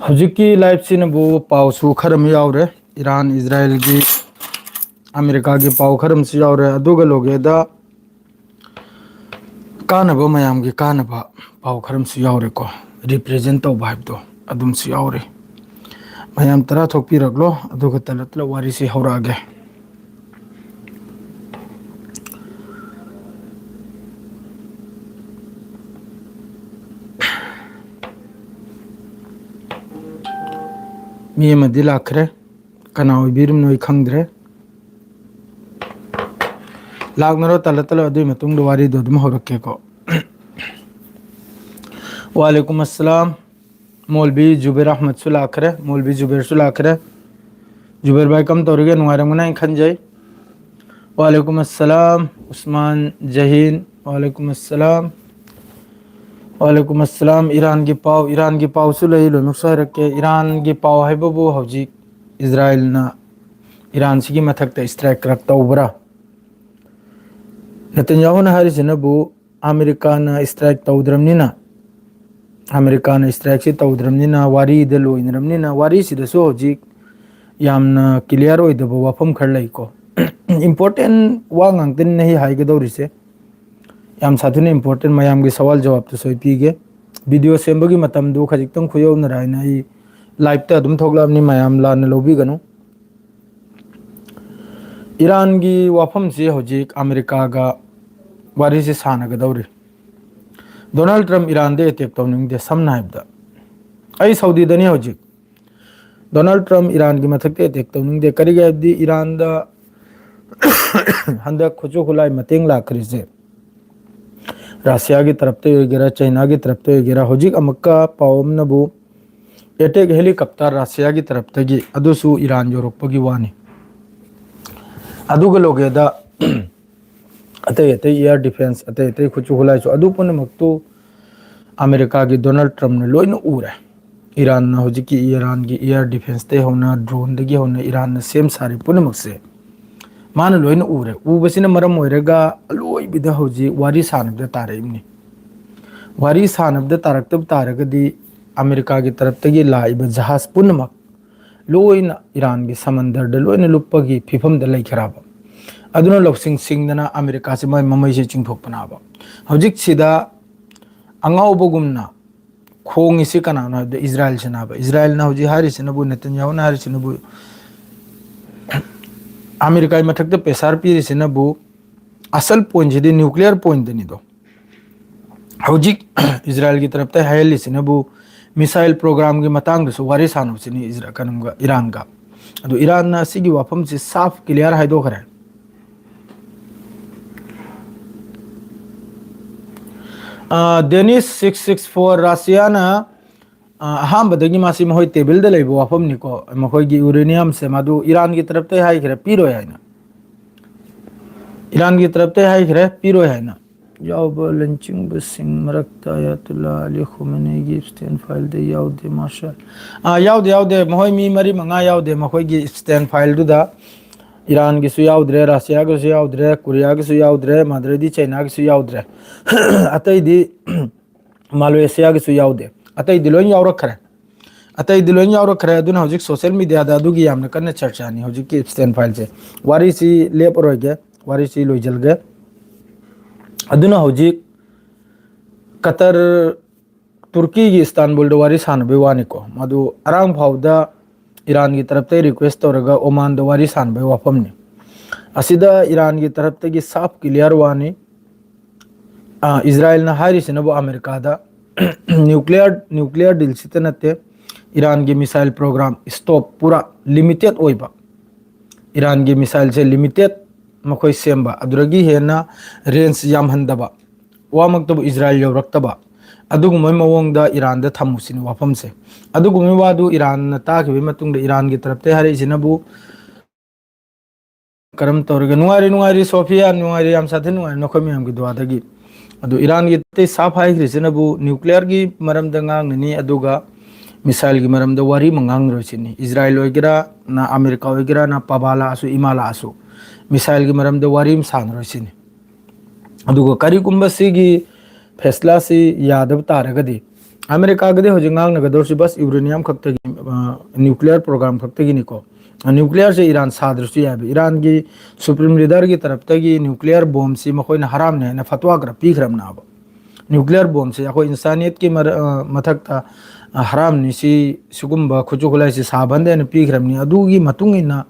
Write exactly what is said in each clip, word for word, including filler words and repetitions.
ꯍꯧꯖꯤꯛꯀꯤ ꯂꯥꯏꯐꯁꯤꯅꯕꯨ ꯄꯥꯎꯁꯨ ꯈꯔ ꯑꯃ ꯌꯥꯎꯔꯦ, ꯏꯔꯥꯟ ꯏꯖꯔꯥꯏꯜꯒꯤ, ꯑꯃꯦꯔꯤꯀꯥꯒꯤ ꯄꯥꯎ ꯈꯔ ꯑꯃꯁꯨ ꯌꯥꯎꯔꯦ꯫ ꯑꯗꯨꯒ ꯂꯣꯒꯦꯗ ꯀꯥꯟꯅꯕ, ꯃꯌꯥꯝꯒꯤ ꯀꯥꯟꯅꯕ ꯄꯥꯎ ꯈꯔ ꯑꯃꯁꯨ ꯌꯥꯎꯔꯦꯀꯣ꯫ ꯔꯤꯄ꯭ꯔꯖꯦꯟ ꯇꯧꯕ ꯍꯥꯏꯕꯗꯣ ꯑꯗꯨꯝꯁꯨ ꯌꯥꯎꯔꯦ꯫ ꯃꯌꯥꯝ ꯇꯔꯥ ꯊꯣꯛꯄꯤꯔꯛꯂꯣ, ꯑꯗꯨꯒ ꯇꯂꯞ ꯇꯂꯞ ꯋꯥꯔꯤꯁꯤ ꯍꯧꯔꯛꯑꯒꯦ꯫ ꯃꯤ ꯑꯃꯗꯤ ꯂꯥꯛꯈ꯭ꯔꯦ꯫ ꯀꯅꯥ ꯑꯣꯏꯕꯤꯔꯤꯕꯅꯣ ꯑꯩ ꯈꯪꯗ꯭ꯔꯦ꯫ ꯂꯥꯛꯅꯔꯣ, ꯇꯜꯂ ꯇꯜꯂ, ꯑꯗꯨꯒꯤ ꯃꯇꯨꯡꯗ ꯋꯥꯔꯤꯗꯣ ꯑꯗꯨꯝ ꯍꯧꯔꯛꯀꯦꯀꯣ꯫ ꯋꯥꯂꯦꯀꯨꯝ ꯑꯁꯂꯥꯝ꯫ ꯃꯣꯜꯕꯤ ꯖꯨꯕꯦꯔ ꯑꯍꯃꯗꯁꯨ ꯂꯥꯛꯈ꯭ꯔꯦ, ꯃꯣꯜꯕꯤ ꯖꯨꯕꯦꯔꯁꯨ ꯂꯥꯛꯈ꯭ꯔꯦ꯫ ꯖꯨꯕꯦꯔ ꯚꯥꯏ, ꯀꯝ ꯇꯧꯔꯤꯒꯦ? ꯅꯨꯡꯉꯥꯏꯔꯝꯒꯅꯤ ꯍꯥꯏꯅ ꯈꯟꯖꯩ꯫ ꯋꯥꯂꯦꯀꯨꯝ ꯑꯁꯂꯥꯝ ꯎꯁꯃꯥꯟ ꯖꯍꯤꯟ꯫ ꯋꯥꯂꯦꯀꯨꯝ ꯑꯁꯂꯥꯝ꯫ ꯋꯥꯂꯦꯀꯨꯝ ꯑꯁꯂꯥꯝ꯫ ꯏꯔꯥꯟꯒꯤ ꯄꯥꯎ, ꯏꯔꯥꯟꯒꯤ ꯄꯥꯎꯁꯨ ꯂꯩ, ꯂꯣꯏꯅꯃꯛꯁꯨ ꯍꯥꯏꯔꯛꯀꯦ꯫ ꯏꯔꯥꯟꯒꯤ ꯄꯥꯎ ꯍꯥꯏꯕꯕꯨ ꯍꯧꯖꯤꯛ ꯏꯖꯔꯥꯏꯜꯅ ꯏꯔꯥꯟꯁꯤꯒꯤ ꯃꯊꯛꯇ ꯏꯁꯇ꯭ꯔꯥꯏꯛ ꯈꯔ ꯇꯧꯕ꯭ꯔꯥ? ꯅꯦꯇꯟꯌꯥꯍꯨꯅ ꯍꯥꯏꯔꯤꯁꯤꯅꯕꯨ ꯑꯃꯦꯔꯤꯀꯥꯅ ꯏꯁꯇ꯭ꯔꯥꯏꯛ ꯇꯧꯗ꯭ꯔꯕꯅꯤꯅ, ꯑꯃꯦꯔꯤꯀꯥꯅ ꯏꯁꯇ꯭ꯔꯥꯏꯛꯁꯤ ꯇꯧꯗ꯭ꯔꯕꯅꯤꯅ, ꯋꯥꯔꯤꯗ ꯂꯣꯏꯅꯔꯕꯅꯤꯅ, ꯋꯥꯔꯤꯁꯤꯗꯁꯨ ꯍꯧꯖꯤꯛ ꯌꯥꯝꯅ ꯀ꯭ꯂꯤꯌꯥꯔ ꯑꯣꯏꯗꯕ ꯋꯥꯐꯝ ꯈꯔ ꯂꯩꯀꯣ꯫ ꯏꯝꯄꯣꯔꯇꯦꯟ ꯋꯥ ꯉꯥꯛꯇꯅꯤꯅ ꯑꯩ ꯍꯥꯏꯒꯗꯧꯔꯤꯁꯦ, ꯌꯥꯝ ꯁꯥꯊꯤꯅ ꯏꯝꯄꯣꯔꯇꯦꯟ꯫ ꯃꯌꯥꯝꯒꯤ ꯁꯋꯥꯜ ꯖꯋꯥꯕꯇꯨꯁꯨ ꯑꯩ ꯄꯤꯒꯦ꯫ ꯚꯤꯗꯤꯑꯣ ꯁꯦꯝꯕꯒꯤ ꯃꯇꯝꯗꯨ ꯈꯖꯤꯛꯇꯪ ꯈꯨꯌꯧꯅꯔ ꯍꯥꯏꯅ ꯑꯩ ꯂꯥꯏꯞꯇ ꯑꯗꯨꯝ ꯊꯣꯛꯂꯛꯑꯕꯅꯤ, ꯃꯌꯥꯝ ꯂꯥꯟꯅ ꯂꯧꯕꯤꯒꯅꯨ꯫ ꯏꯔꯥꯟꯒꯤ ꯋꯥꯐꯝꯁꯤ ꯍꯧꯖꯤꯛ ꯑꯃꯦꯔꯤꯀꯥꯒ ꯋꯥꯔꯤꯁꯤ ꯁꯥꯟꯅꯒꯗꯧꯔꯤ꯫ ꯗꯣꯅꯥꯜꯗ ꯇ꯭ꯔꯝꯞ ꯏꯔꯥꯟꯗ ꯑꯦꯇꯦꯛ ꯇꯧꯅꯤꯡꯗꯦ꯫ ꯁꯝꯅ ꯍꯥꯏꯔꯕꯗ, ꯑꯩ ꯁꯥꯎꯗꯤꯗꯅꯤ ꯍꯧꯖꯤꯛ꯫ ꯗꯣꯅꯥꯜꯗ ꯇ꯭ꯔꯝꯞ ꯏꯔꯥꯟꯒꯤ ꯃꯊꯛꯇ ꯑꯦꯇꯦꯛ ꯇꯧꯅꯤꯡꯗꯦ꯫ ꯀꯔꯤꯒꯤ ꯍꯥꯏꯕꯗꯤ ꯏꯔꯥꯟꯗ ꯍꯟꯗꯛ ꯈꯨꯠꯁꯨ ꯈꯨꯠꯂꯥꯏ ꯃꯇꯦꯡ ꯂꯥꯛꯈ꯭ꯔꯤꯁꯦ ꯔꯁꯤꯌꯥꯒꯤ ꯇꯔꯞꯇ ꯑꯣꯏꯒꯦꯔꯥ, ꯆꯩꯅꯥꯒꯤ ꯇꯔꯞꯇ ꯑꯣꯏꯒꯦꯔꯥ, ꯍꯧꯖꯤꯛ ꯑꯃꯨꯛꯀ ꯄꯥꯎ ꯑꯃꯅꯕꯨ ꯑꯦꯇꯦꯛ ꯍꯦꯂꯤꯀꯣꯞꯇꯔ ꯔꯁꯤꯌꯥꯒꯤ ꯇꯔꯞꯇꯒꯤ, ꯑꯗꯨꯁꯨ ꯏꯔꯥꯟ ꯌꯧꯔꯛꯄꯒꯤ ꯋꯥꯅꯤ꯫ ꯑꯗꯨꯒ ꯂꯣꯒꯦꯗ ꯑꯇꯩ ꯑꯇꯩ ꯏꯌꯥꯔ ꯗꯤꯐꯦꯟꯁ, ꯑꯇꯩ ꯑꯇꯩ ꯈꯨꯠꯁꯨ ꯈꯨꯠꯂꯥꯏꯁꯨ, ꯑꯗꯨ ꯄꯨꯝꯅꯃꯛꯇꯨ ꯑꯃꯦꯔꯤꯀꯥꯒꯤ ꯗꯣꯅꯥꯜꯗ ꯇ꯭ꯔꯝꯞꯅ ꯂꯣꯏꯅ ꯎꯔꯦ꯫ ꯏꯔꯥꯟꯅ ꯍꯧꯖꯤꯛꯀꯤ ꯏꯔꯥꯟꯒꯤ ꯏꯌꯥꯔ ꯗꯤꯐꯦꯟꯁꯇꯒꯤ ꯍꯧꯅ, ꯗ꯭ꯔꯣꯟꯗꯒꯤ ꯍꯧꯅ ꯏꯔꯥꯟꯅ ꯁꯦꯝ ꯁꯥꯔꯤ ꯄꯨꯝꯅꯃꯛꯁꯦ ꯃꯥꯅ ꯂꯣꯏꯅ ꯎꯔꯦ꯫ ꯎꯕꯁꯤꯅ ꯃꯔꯝ ꯑꯣꯏꯔꯒ ꯑꯂꯣꯏꯕꯗ ꯍꯧꯖꯤꯛ ꯋꯥꯔꯤ ꯁꯥꯟꯅꯕꯗ ꯇꯥꯔꯛꯏꯕꯅꯤ꯫ ꯋꯥꯔꯤ ꯁꯥꯟꯅꯕꯗ ꯇꯥꯔꯛꯇꯕ ꯇꯥꯔꯒꯗꯤ ꯑꯃꯦꯔꯤꯀꯥꯒꯤ ꯇꯔꯞꯇꯒꯤ ꯂꯥꯛꯏꯕ ꯖꯍꯥꯖ ꯄꯨꯝꯅꯃꯛ ꯂꯣꯏꯅ ꯏꯔꯥꯟꯒꯤ ꯁꯃꯟꯗꯔꯗ ꯂꯣꯏꯅ ꯂꯨꯞꯄꯒꯤ ꯐꯤꯕꯝꯗ ꯂꯩꯈ꯭ꯔꯕ꯫ ꯑꯗꯨꯅ ꯂꯧꯁꯤꯡ ꯁꯤꯡꯗꯅ ꯑꯃꯦꯔꯤꯀꯥꯁꯤ ꯃꯥꯏ ꯃꯃꯩꯁꯦ ꯆꯤꯡꯊꯣꯛꯄꯅꯦꯕ꯫ ꯍꯧꯖꯤꯛꯁꯤꯗ ꯑꯉꯥꯎꯕꯒꯨꯝꯅ ꯈꯣꯡꯉꯤꯁꯤ ꯀꯅꯥꯅꯣ ꯍꯥꯏꯕꯗ ꯏꯖꯔꯥꯏꯜꯁꯤꯅꯦꯕ꯫ ꯏꯖꯔꯥꯏꯜꯅ ꯍꯧꯖꯤꯛ ꯍꯥꯏꯔꯤꯁꯤꯅꯕꯨ, ꯅꯦꯇꯟꯌꯥꯍꯨꯅ ꯍꯥꯏꯔꯤꯁꯤꯅꯕꯨ, ꯑꯃꯦꯔꯤꯀꯥꯒꯤ ꯃꯊꯛꯇ ꯄ꯭ꯔꯦꯁꯥꯔ ꯄꯤꯔꯤꯁꯤꯅꯕꯨ ꯑꯁꯜ ꯄꯣꯏꯟꯁꯤꯗꯤ ꯅ꯭ꯌꯨꯀ꯭ꯂꯤꯌꯔ ꯄꯣꯏꯟꯗꯅꯤꯗꯣ꯫ ꯍꯧꯖꯤꯛ ꯏꯖꯔꯥꯏꯜꯒꯤ ꯇꯔꯞꯇ ꯍꯥꯏꯍꯜꯂꯤꯁꯤꯅꯕꯨ ꯃꯤꯁꯥꯏꯜ ꯄ꯭ꯔꯣꯒ꯭ꯔꯥꯝꯒꯤ ꯃꯇꯥꯡꯗꯁꯨ ꯋꯥꯔꯤ ꯁꯥꯟꯅꯕꯁꯤꯅꯤ ꯏꯖꯔꯥ-, ꯀꯩꯅꯣꯒ, ꯏꯔꯥꯟꯒ꯫ ꯑꯗꯨ ꯏꯔꯥꯟꯅ ꯑꯁꯤꯒꯤ ꯋꯥꯐꯝꯁꯤ ꯁꯥꯐ ꯀ꯭ꯂꯤꯌꯥꯔ ꯍꯥꯏꯗꯣꯛꯈ꯭ꯔꯦ꯫ ꯑ, ꯗꯦꯅꯤꯁ ꯁꯤꯛꯁ ꯁꯤꯛꯁ ꯐꯣꯔ, ꯔꯁꯤꯌꯥꯅ, ꯑ, ꯑꯍꯥꯟꯕꯗꯒꯤ ꯃꯥꯁꯤ ꯃꯈꯣꯏ ꯇꯦꯕꯜꯗ ꯂꯩꯕ ꯋꯥꯐꯝꯅꯤꯀꯣ, ꯃꯈꯣꯏꯒꯤ ꯌꯨꯔꯦꯅꯤꯌꯝꯁꯦ꯫ ꯃꯗꯨ ꯏꯔꯥꯟꯒꯤ ꯇꯔꯞꯇꯒꯤ ꯍꯥꯏꯈ꯭ꯔꯦ, ꯄꯤꯔꯣꯏ ꯍꯥꯏꯅ꯫ ꯏꯔꯥꯟꯒꯤ ꯇꯔꯞꯇꯒꯤ ꯍꯥꯏꯈ꯭ꯔꯦ, ꯄꯤꯔꯣꯏ ꯍꯥꯏꯅ꯫ ꯌꯥꯎꯕ ꯂꯟꯆꯤꯡꯕꯁꯤꯡ ꯃꯔꯛꯇ ꯑꯌꯥꯇꯨꯜꯂꯥ ꯑꯂꯤ ꯈꯨꯃꯦꯅꯤꯒꯤ ꯏꯞꯁꯇꯦꯟ ꯐꯥꯏꯜꯗ ꯌꯥꯎꯗꯦ꯫ ꯃꯥꯔꯁꯦꯜ, ꯑꯥ, ꯌꯥꯎꯗꯦ, ꯌꯥꯎꯗꯦ꯫ ꯃꯈꯣꯏ ꯃꯤ ꯃꯔꯤ ꯃꯉꯥ ꯌꯥꯎꯗꯦ ꯃꯈꯣꯏꯒꯤ ꯏꯞꯁꯇꯦꯟ ꯐꯥꯏꯜꯗꯨꯗ꯫ ꯏꯔꯥꯟꯒꯤꯁꯨ ꯌꯥꯎꯗ꯭ꯔꯦ, ꯔꯁꯤꯌꯥꯒꯤꯁꯨ ꯌꯥꯎꯗ꯭ꯔꯦ, ꯀꯣꯔꯤꯌꯥꯒꯤꯁꯨ ꯌꯥꯎꯗ꯭ꯔꯦ, ꯃꯗꯨꯗꯩꯗꯤ ꯆꯩꯅꯥꯒꯤꯁꯨ ꯌꯥꯎꯗ꯭ꯔꯦ꯫ ꯑꯇꯩꯗꯤ ꯃꯥꯂꯦꯁꯤꯌꯥꯒꯤꯁꯨ ꯌꯥꯎꯗꯦ꯫ ꯑꯇꯩꯗꯤ ꯂꯣꯏ ꯌꯥꯎꯔꯛꯈ꯭ꯔꯦ꯫ ꯑꯇꯩꯗꯤ ꯂꯣꯏ ꯌꯥꯎꯔꯛꯈ꯭ꯔꯦ꯫ ꯑꯗꯨꯅ ꯍꯧꯖꯤꯛ ꯁꯣꯁꯦꯜ ꯃꯤꯗꯤꯌꯥꯗ ꯑꯗꯨꯒꯤ ꯌꯥꯝꯅ ꯀꯟꯅ ꯆꯔꯆꯥꯅꯤ ꯍꯧꯖꯤꯛꯀꯤ ꯏꯞꯁꯇꯦꯟ ꯐꯥꯏꯜꯁꯦ꯫ ꯋꯥꯔꯤꯁꯤ ꯂꯦꯞꯄꯔꯣꯏꯒꯦ, ꯋꯥꯔꯤꯁꯤ ꯂꯣꯏꯁꯤꯜꯒꯦ꯫ ꯑꯗꯨꯅ ꯍꯧꯖꯤꯛ ꯀꯇꯔ, ꯇꯨꯔꯀꯤꯒꯤ ꯏꯁꯇꯥꯟꯕꯨꯜꯗ ꯋꯥꯔꯤ ꯁꯥꯟꯅꯕꯩ ꯋꯥꯅꯤꯀꯣ꯫ ꯃꯗꯨ ꯑꯔꯥꯡ ꯐꯥꯎꯗ ꯏꯔꯥꯟꯒꯤ ꯇꯔꯞꯇꯒꯤ ꯔꯤꯀ꯭ꯋꯦꯁ ꯇꯧꯔꯒ ꯑꯣꯃꯥꯟꯗ ꯋꯥꯔꯤ ꯁꯥꯟꯅꯕꯒꯤ ꯋꯥꯐꯝꯅꯤ꯫ ꯑꯁꯤꯗ ꯏꯔꯥꯟꯒꯤ ꯇꯔꯞꯇꯒꯤ ꯁꯥꯐ ꯀ꯭ꯂꯤꯌꯥꯔ ꯋꯥꯅꯤ꯫ ꯑ, ꯏꯖꯔꯥꯏꯜꯅ ꯍꯥꯏꯔꯤꯁꯤꯅꯕꯨ ꯑꯃꯦꯔꯤꯀꯥꯗ ꯅ꯭ꯌꯨꯀ꯭ꯂꯤꯌꯥꯔ, ꯅ꯭ꯌꯨꯀ꯭ꯂꯤꯌꯥꯔ ꯗꯤꯜꯁꯤꯇ ꯅꯠꯇꯦ, ꯏꯔꯥꯟꯒꯤ ꯃꯤꯁꯥꯏꯜ ꯄ꯭ꯔꯣꯒ꯭ꯔꯥꯝ ꯁ꯭ꯇꯣꯞ, ꯄꯨꯔꯥ ꯂꯤꯃꯤꯇꯦꯠ ꯑꯣꯏꯕ꯫ ꯏꯔꯥꯟꯒꯤ ꯃꯤꯁꯥꯏꯜꯁꯦ ꯂꯤꯃꯤꯇꯦꯠ ꯃꯈꯣꯏ ꯁꯦꯝꯕ, ꯑꯗꯨꯗꯒꯤ ꯍꯦꯟꯅ ꯔꯦꯟꯖ ꯌꯥꯝꯍꯟꯗꯕ, ꯋꯥꯃꯛꯇꯕꯨ ꯏꯖꯔꯥꯏꯜ ꯌꯧꯔꯛꯇꯕ, ꯑꯗꯨꯒꯨꯝꯕ ꯃꯑꯣꯡꯗ ꯏꯔꯥꯟꯗ ꯊꯝꯃꯨꯁꯤꯅꯤ ꯋꯥꯐꯝꯁꯦ꯫ ꯑꯗꯨꯒꯨꯝꯕ ꯋꯥꯗꯨ ꯏꯔꯥꯟꯅ ꯇꯥꯈꯤꯕꯒꯤ ꯃꯇꯨꯡꯗ ꯏꯔꯥꯟꯒꯤ ꯇꯔꯞꯇꯒꯤ ꯍꯥꯏꯔꯛꯏꯁꯤꯅꯕꯨ ꯀꯔꯝ ꯇꯧꯔꯒꯦ? ꯅꯨꯡꯉꯥꯏꯔꯤ, ꯅꯨꯡꯉꯥꯏꯔꯤ ꯁꯣꯐꯤꯌꯥ, ꯅꯨꯡꯉꯥꯏꯔꯤ, ꯌꯥꯝ ꯁꯥꯊꯤ ꯅꯨꯡꯉꯥꯏꯔꯤ ꯅꯈꯣꯏ ꯃꯌꯥꯝꯒꯤ ꯗꯨꯋꯥꯗꯒꯤ꯫ ꯑꯗꯨ ꯏꯔꯥꯟꯒꯤ ꯇꯩ ꯁꯥꯐ ꯍꯥꯏꯈ꯭ꯔꯤꯁꯤꯅꯕꯨ ꯅ꯭ꯌꯨꯀ꯭ꯂꯤꯌꯔꯒꯤ ꯃꯔꯝꯗ ꯉꯥꯡꯒꯅꯤ, ꯑꯗꯨꯒ ꯃꯤꯁꯥꯏꯜꯒꯤ ꯃꯔꯝꯗ ꯋꯥꯔꯤ ꯑꯃ ꯉꯥꯡꯂꯔꯣꯏ ꯁꯤꯅꯤ꯫ ꯏꯖꯔꯥꯏꯜ ꯑꯣꯏꯒꯦꯔꯥ, ꯅ ꯑꯃꯦꯔꯤꯀꯥ ꯑꯣꯏꯒꯦꯔꯥ, ꯅ ꯄꯥꯕꯥ ꯂꯥꯛꯑꯁꯨ, ꯏꯃꯥ ꯂꯥꯛꯑꯁꯨ, ꯃꯤꯁꯥꯏꯜꯒꯤ ꯃꯔꯝꯗ ꯋꯥꯔꯤ ꯑꯃ ꯁꯥꯟꯅꯔꯣꯏ ꯁꯤꯅꯤ꯫ ꯑꯗꯨꯒ ꯀꯔꯤꯒꯨꯝꯕ ꯁꯤꯒꯤ ꯐꯦꯁꯂꯥꯁꯤ ꯌꯥꯗꯕ ꯇꯥꯔꯒꯗꯤ, ꯑꯃꯦꯔꯤꯀꯥꯒꯗꯤ ꯍꯧꯖꯤꯛ ꯉꯥꯡꯅꯒꯗꯧꯔꯤꯁꯤ ꯕꯁ ꯌꯨꯔꯦꯅꯤꯌꯝ ꯈꯛꯇꯒꯤ, ꯑ, ꯅ꯭ꯌꯨꯀ꯭ꯂꯤꯌꯔ ꯄ꯭ꯔꯣꯒ꯭ꯔꯥꯝ ꯈꯛꯇꯒꯤꯅꯤꯀꯣ꯫ ꯑ, ꯅ꯭ꯌꯨꯀ꯭ꯂꯤꯌꯔꯁꯦ ꯏꯔꯥꯟ ꯁꯥꯗ꯭ꯔꯁꯨ ꯌꯥꯏꯕ꯫ ꯏꯔꯥꯟꯒꯤ ꯁꯨꯄ꯭ꯔꯤꯝ ꯂꯤꯗꯔꯒꯤ ꯇꯔꯞꯇꯒꯤ ꯅ꯭ꯌꯨꯀ꯭ꯂꯤꯌꯔ ꯕꯣꯝꯁꯤ ꯃꯈꯣꯏꯅ ꯍꯔꯥꯝꯅꯤ ꯍꯥꯏꯅ ꯐꯠꯋꯥ ꯈꯔ ꯄꯤꯈ꯭ꯔꯕꯅꯦꯕ꯫ ꯅ꯭ꯌꯨꯀ꯭ꯂꯤꯌꯔ ꯕꯣꯝꯁꯦ ꯑꯩꯈꯣꯏ ꯏꯟꯁꯥꯅꯤꯌꯠꯀꯤ ꯃꯔ-, ꯑ, ꯃꯊꯛꯇ, ꯑ, ꯍꯔꯥꯝꯅꯤ, ꯁꯤ ꯁꯤꯒꯨꯝꯕ ꯈꯨꯠꯁꯨ ꯈꯨꯠꯂꯥꯏꯁꯤ ꯁꯥꯕ ꯍꯟꯗꯦ ꯍꯥꯏꯅ ꯄꯤꯈ꯭ꯔꯕꯅꯤ꯫ ꯑꯗꯨꯒꯤ ꯃꯇꯨꯡ ꯏꯟꯅ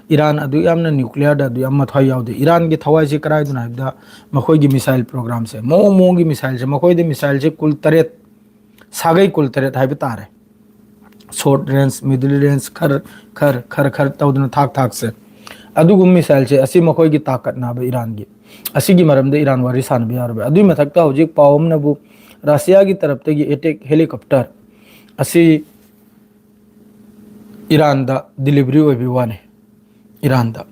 ꯏꯔꯥꯟ ꯑꯗꯨ ꯌꯥꯝꯅ ꯅ꯭ꯌꯨꯀ꯭ꯂꯤꯌꯔꯗ ꯑꯗꯨ ꯌꯥꯝ ꯃꯊ꯭ꯋꯥꯏ ꯌꯥꯎꯗꯦ꯫ ꯏꯔꯥꯟꯒꯤ ꯊꯋꯥꯏꯁꯤ ꯀꯗꯥꯏꯗꯅꯣ ꯍꯥꯏꯕꯗ ꯃꯈꯣꯏꯒꯤ ꯃꯤꯁꯥꯏꯜ ꯄ꯭ꯔꯣꯒ꯭ꯔꯥꯝꯁꯦ, ꯃꯑꯣꯡ ꯃꯑꯣꯡꯒꯤ ꯃꯤꯁꯥꯏꯜꯁꯦ, ꯃꯈꯣꯏꯗꯤ ꯃꯤꯁꯥꯏꯜꯁꯦ ꯀꯨꯜ ꯇꯔꯦꯠ, ꯁꯥꯒꯩ ꯀꯨꯜ ꯇꯔꯦꯠ ꯍꯥꯏꯕ ꯇꯥꯔꯦ꯫ ꯁꯣꯔꯠ ꯔꯦꯟꯖ, ꯃꯤꯗꯜ ꯔꯦꯟꯖ, ꯈꯔ, ꯈꯔ, ꯈꯔ, ꯈꯔ ꯇꯧꯗꯅ ꯊꯥꯛ ꯊꯥꯛꯁꯦ꯫ ꯑꯗꯨꯒꯨꯝꯕ ꯃꯤꯁꯥꯏꯜꯁꯦ ꯑꯁꯤ ꯃꯈꯣꯏꯒꯤ ꯇꯥꯀꯠꯅꯕ ꯏꯔꯥꯟꯒꯤ꯫ ꯑꯁꯤꯒꯤ ꯃꯔꯝꯗ ꯏꯔꯥꯟ ꯋꯥꯔꯤ ꯁꯥꯟꯅꯕ ꯌꯥꯔꯕ꯫ ꯑꯗꯨꯒꯤ ꯃꯊꯛꯇ ꯍꯧꯖꯤꯛ ꯄꯥꯎ ꯑꯃꯅꯕꯨ ꯔꯁꯤꯌꯥꯒꯤ ꯇꯔꯞꯇꯒꯤ ꯑꯦꯇꯦꯛ ꯍꯦꯂꯤꯀꯣꯞꯇꯔ ꯑꯁꯤ ꯏꯔꯥꯟꯗ ꯗꯤꯂꯤꯚꯔꯤ ꯑꯣꯏꯕꯒꯤ ꯋꯥꯅꯤ꯫ ꯏꯔꯥꯟꯗ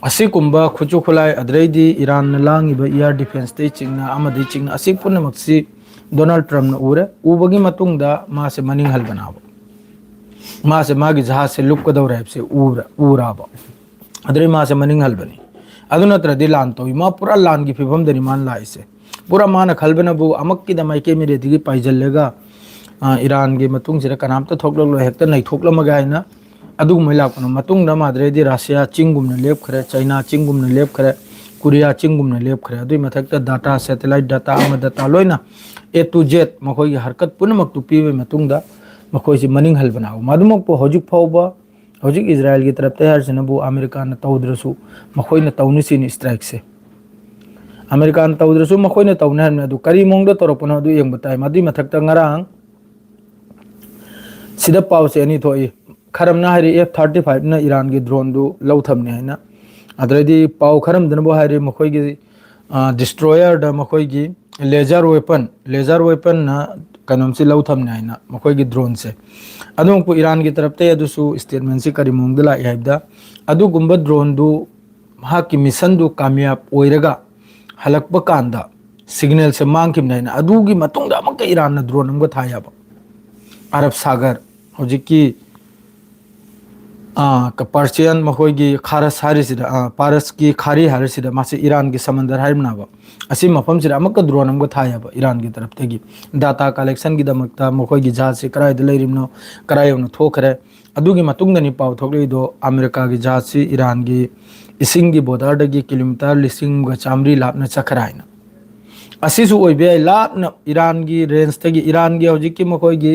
ꯑꯁꯤꯒꯨꯝꯕ ꯈꯨꯠꯁꯨ ꯈꯨꯠꯂꯥꯏ, ꯑꯗꯨꯗꯩꯗꯤ ꯏꯔꯥꯟꯅ ꯂꯥꯡꯉꯤꯕ ꯏꯌꯥꯔ ꯗꯤꯐꯦꯟꯁꯇꯩ ꯆꯤꯡꯅ ꯑꯃꯗꯤ ꯆꯤꯡꯅ ꯑꯁꯤ ꯄꯨꯝꯅꯃꯛꯁꯤ ꯗꯣꯅꯥꯜꯗ ꯇ꯭ꯔꯝꯞꯅ ꯎꯔꯦ꯫ ꯎꯕꯒꯤ ꯃꯇꯨꯡꯗ ꯃꯥꯁꯦ ꯃꯅꯤꯡ ꯍꯜꯕꯅꯥꯕ, ꯃꯥꯁꯦ ꯃꯥꯒꯤ ꯖꯍꯥꯖꯁꯦ ꯂꯨꯞꯀꯗꯧꯔꯦ ꯍꯥꯏꯕꯁꯦ ꯎꯔ-, ꯎꯔꯥꯕ꯫ ꯑꯗꯨꯗꯩ ꯃꯥꯁꯦ ꯃꯅꯤꯡ ꯍꯜꯕꯅꯤ꯫ ꯑꯗꯨ ꯅꯠꯇ꯭ꯔꯗꯤ ꯂꯥꯟ ꯇꯧꯏ꯫ ꯃꯥ ꯄꯨꯔꯥ ꯂꯥꯟꯒꯤ ꯐꯤꯕꯝꯗꯅꯤ ꯃꯥꯅ ꯂꯥꯛꯏꯁꯦ꯫ ꯄꯨꯔꯥ ꯃꯥꯅ ꯈꯜꯕꯅꯕꯨ ꯑꯃꯛꯀꯤꯗ ꯃꯥꯏꯀꯩ ꯃꯔꯤꯗꯒꯤ ꯄꯥꯏꯁꯤꯜꯂꯒ, ꯑ, ꯏꯔꯥꯟꯒꯤ ꯃꯇꯨꯡꯁꯤꯗ ꯀꯅꯥꯝꯇ ꯊꯣꯛꯂꯛꯂꯣꯏ, ꯍꯦꯛꯇ ꯅꯩꯊꯣꯛꯂꯝꯃꯒꯦ ꯍꯥꯏꯅ ꯑꯗꯨꯒꯨꯝꯕ ꯂꯥꯛꯄꯅ ꯃꯇꯨꯡꯗ ꯃꯥꯗ꯭ꯔꯦꯗꯤ ꯔꯁꯤꯌꯥ ꯆꯤꯡꯒꯨꯝꯅ ꯂꯦꯞꯈ꯭ꯔꯦ, ꯆꯩꯅꯥ ꯆꯤꯡꯒꯨꯝꯅ ꯂꯦꯞꯈ꯭ꯔꯦ, ꯀꯣꯔꯤꯌꯥ ꯆꯤꯡꯒꯨꯝꯅ ꯂꯦꯞꯈ꯭ꯔꯦ꯫ ꯑꯗꯨꯒꯤ ꯃꯊꯛꯇ ꯗꯥꯇꯥ, ꯁꯦꯇꯦꯂꯥꯏꯠ ꯗꯥꯇꯥ ꯑꯃ ꯗꯥꯇꯥ ꯂꯣꯏꯅ A to Z ꯃꯈꯣꯏꯒꯤ ꯍꯔꯀꯠ ꯄꯨꯝꯅꯃꯛꯇꯨ ꯄꯤꯕꯒꯤ ꯃꯇꯨꯡꯗ ꯃꯈꯣꯏꯁꯤ ꯃꯅꯤꯡ ꯍꯜꯕꯅ ꯍꯧ-, ꯃꯗꯨꯃꯛꯄꯨ ꯍꯧꯖꯤꯛ ꯐꯥꯎꯕ, ꯍꯧꯖꯤꯛ ꯏꯖꯔꯥꯌꯦꯜꯒꯤ ꯇꯔꯞꯇ ꯍꯥꯏꯔꯤꯁꯤꯅꯕꯨ ꯑꯃꯦꯔꯤꯀꯥꯅ ꯇꯧꯗ꯭ꯔꯁꯨ ꯃꯈꯣꯏꯅ ꯇꯧꯅꯤ ꯁꯤꯅꯤ ꯁ꯭ꯇ꯭ꯔꯥꯏꯛꯁꯦ꯫ ꯑꯃꯦꯔꯤꯀꯥꯅ ꯇꯧꯗ꯭ꯔꯁꯨ ꯃꯈꯣꯏꯅ ꯇꯧꯅꯤ ꯍꯥꯏꯕꯅꯤ꯫ ꯑꯗꯨ ꯀꯔꯤ ꯃꯑꯣꯡꯗ ꯇꯧꯔꯛꯄꯅꯣ ꯑꯗꯨ ꯌꯦꯡꯕ ꯇꯥꯏ꯫ ꯃꯗꯨꯒꯤ ꯃꯊꯛꯇ ꯉꯔꯥꯡ ꯁꯤꯗ ꯄꯥꯎꯁꯦ ꯑꯅꯤ ꯊꯣꯛꯏ꯫ ꯈꯔꯝꯅ ꯍꯥꯏꯔꯤ F thirty five ꯅ ꯏꯔꯥꯟꯒꯤ ꯗ꯭ꯔꯣꯟꯗꯨ ꯂꯧꯊꯕꯅꯤ ꯍꯥꯏꯅ꯫ ꯑꯗꯨꯗꯩꯗꯤ ꯄꯥꯎ ꯈꯔꯝꯗꯅꯕꯨ ꯍꯥꯏꯔꯤ ꯃꯈꯣꯏꯒꯤ, ꯑ, ꯗꯤꯁꯇ꯭ꯔꯣꯌꯔꯗ ꯃꯈꯣꯏꯒꯤ ꯂꯦꯖꯔ ꯋꯦꯄꯟ, ꯂꯦꯖꯔ ꯋꯦꯄꯟꯅ ꯀꯩꯅꯣꯝꯁꯤ ꯂꯧꯊꯕꯅꯤ ꯍꯥꯏꯅ ꯃꯈꯣꯏꯒꯤ ꯗ꯭ꯔꯣꯟꯁꯦ꯫ ꯑꯗꯨꯃꯛꯄꯨ ꯏꯔꯥꯟꯒꯤ ꯇꯔꯞꯇꯒꯤ ꯑꯗꯨꯁꯨ ꯁ꯭ꯇꯦꯠꯃꯦꯟꯁꯤ ꯀꯔꯤ ꯃꯑꯣꯡꯗ ꯂꯥꯛꯏ ꯍꯥꯏꯕꯗ ꯑꯗꯨꯒꯨꯝꯕ ꯗ꯭ꯔꯣꯟꯗꯨ ꯃꯍꯥꯛꯀꯤ ꯃꯤꯁꯟꯗꯨ ꯀꯥꯃꯤꯌꯥꯕ ꯑꯣꯏꯔꯒ ꯍꯜꯂꯛꯄ ꯀꯥꯟꯗ ꯁꯤꯒꯅꯦꯜꯁꯦ ꯃꯥꯡꯈꯤꯕꯅꯤ ꯍꯥꯏꯅ꯫ ꯑꯗꯨꯒꯤ ꯃꯇꯨꯡꯗ ꯑꯃꯨꯛꯀ ꯏꯔꯥꯟꯅ ꯗ꯭ꯔꯣꯟ ꯑꯃꯒ ꯊꯥꯏ ꯍꯥꯏꯕ꯫ ꯑꯔꯕ ꯁꯥꯒꯔ, ꯍꯧꯖꯤꯛꯀꯤ ꯑꯥ, ꯀ-, Persian ꯃꯈꯣꯏꯒꯤ ꯈꯥꯔꯁ ꯍꯥꯏꯔꯤꯁꯤꯗ, ꯑꯥ, ꯄꯥꯔꯁꯀꯤ ꯈꯥꯔꯤ ꯍꯥꯏꯔꯤꯁꯤꯗ, ꯃꯥꯁꯤ ꯏꯔꯥꯟꯒꯤ ꯁꯃꯟꯗꯔ ꯍꯥꯏꯔꯤꯕꯅꯦꯕ꯫ ꯑꯁꯤ ꯃꯐꯝꯁꯤꯗ ꯑꯃꯨꯛꯀ drone ꯑꯃꯒ ꯊꯥꯏꯑꯕ ꯏꯔꯥꯟꯒꯤ ꯇꯔꯞꯇꯒꯤ꯫ Data collectionꯒꯤꯗꯃꯛꯇ ꯃꯈꯣꯏꯒꯤ ꯖꯍꯥꯖꯁꯤ ꯀꯗꯥꯏꯗ ꯂꯩꯔꯤꯕꯅꯣ, ꯀꯗꯥꯏ ꯌꯧꯅ ꯊꯣꯛꯈ꯭ꯔꯦ꯫ ꯑꯗꯨꯒꯤ ꯃꯇꯨꯡꯗꯅꯤ ꯄꯥꯎ ꯊꯣꯛꯂꯛꯏꯗꯣ, ꯑꯃꯦꯔꯤꯀꯥꯒꯤ ꯖꯍꯥꯖꯁꯤ ꯏꯔꯥꯟꯒꯤ ꯏꯁꯤꯡꯒꯤ borderꯗꯒꯤ kilometre ꯂꯤꯁꯤꯡ ꯑꯃꯒ ꯆꯥꯃꯔꯤ ꯂꯥꯞꯅ ꯆꯠꯈ꯭ꯔꯦ ꯍꯥꯏꯅ꯫ ꯑꯁꯤꯁꯨ ꯑꯣꯏꯕ ꯌꯥꯏ, ꯂꯥꯞꯅ ꯏꯔꯥꯟꯒꯤ rangeꯇꯒꯤ, ꯏꯔꯥꯟꯒꯤ ꯍꯧꯖꯤꯛꯀꯤ ꯃꯈꯣꯏꯒꯤ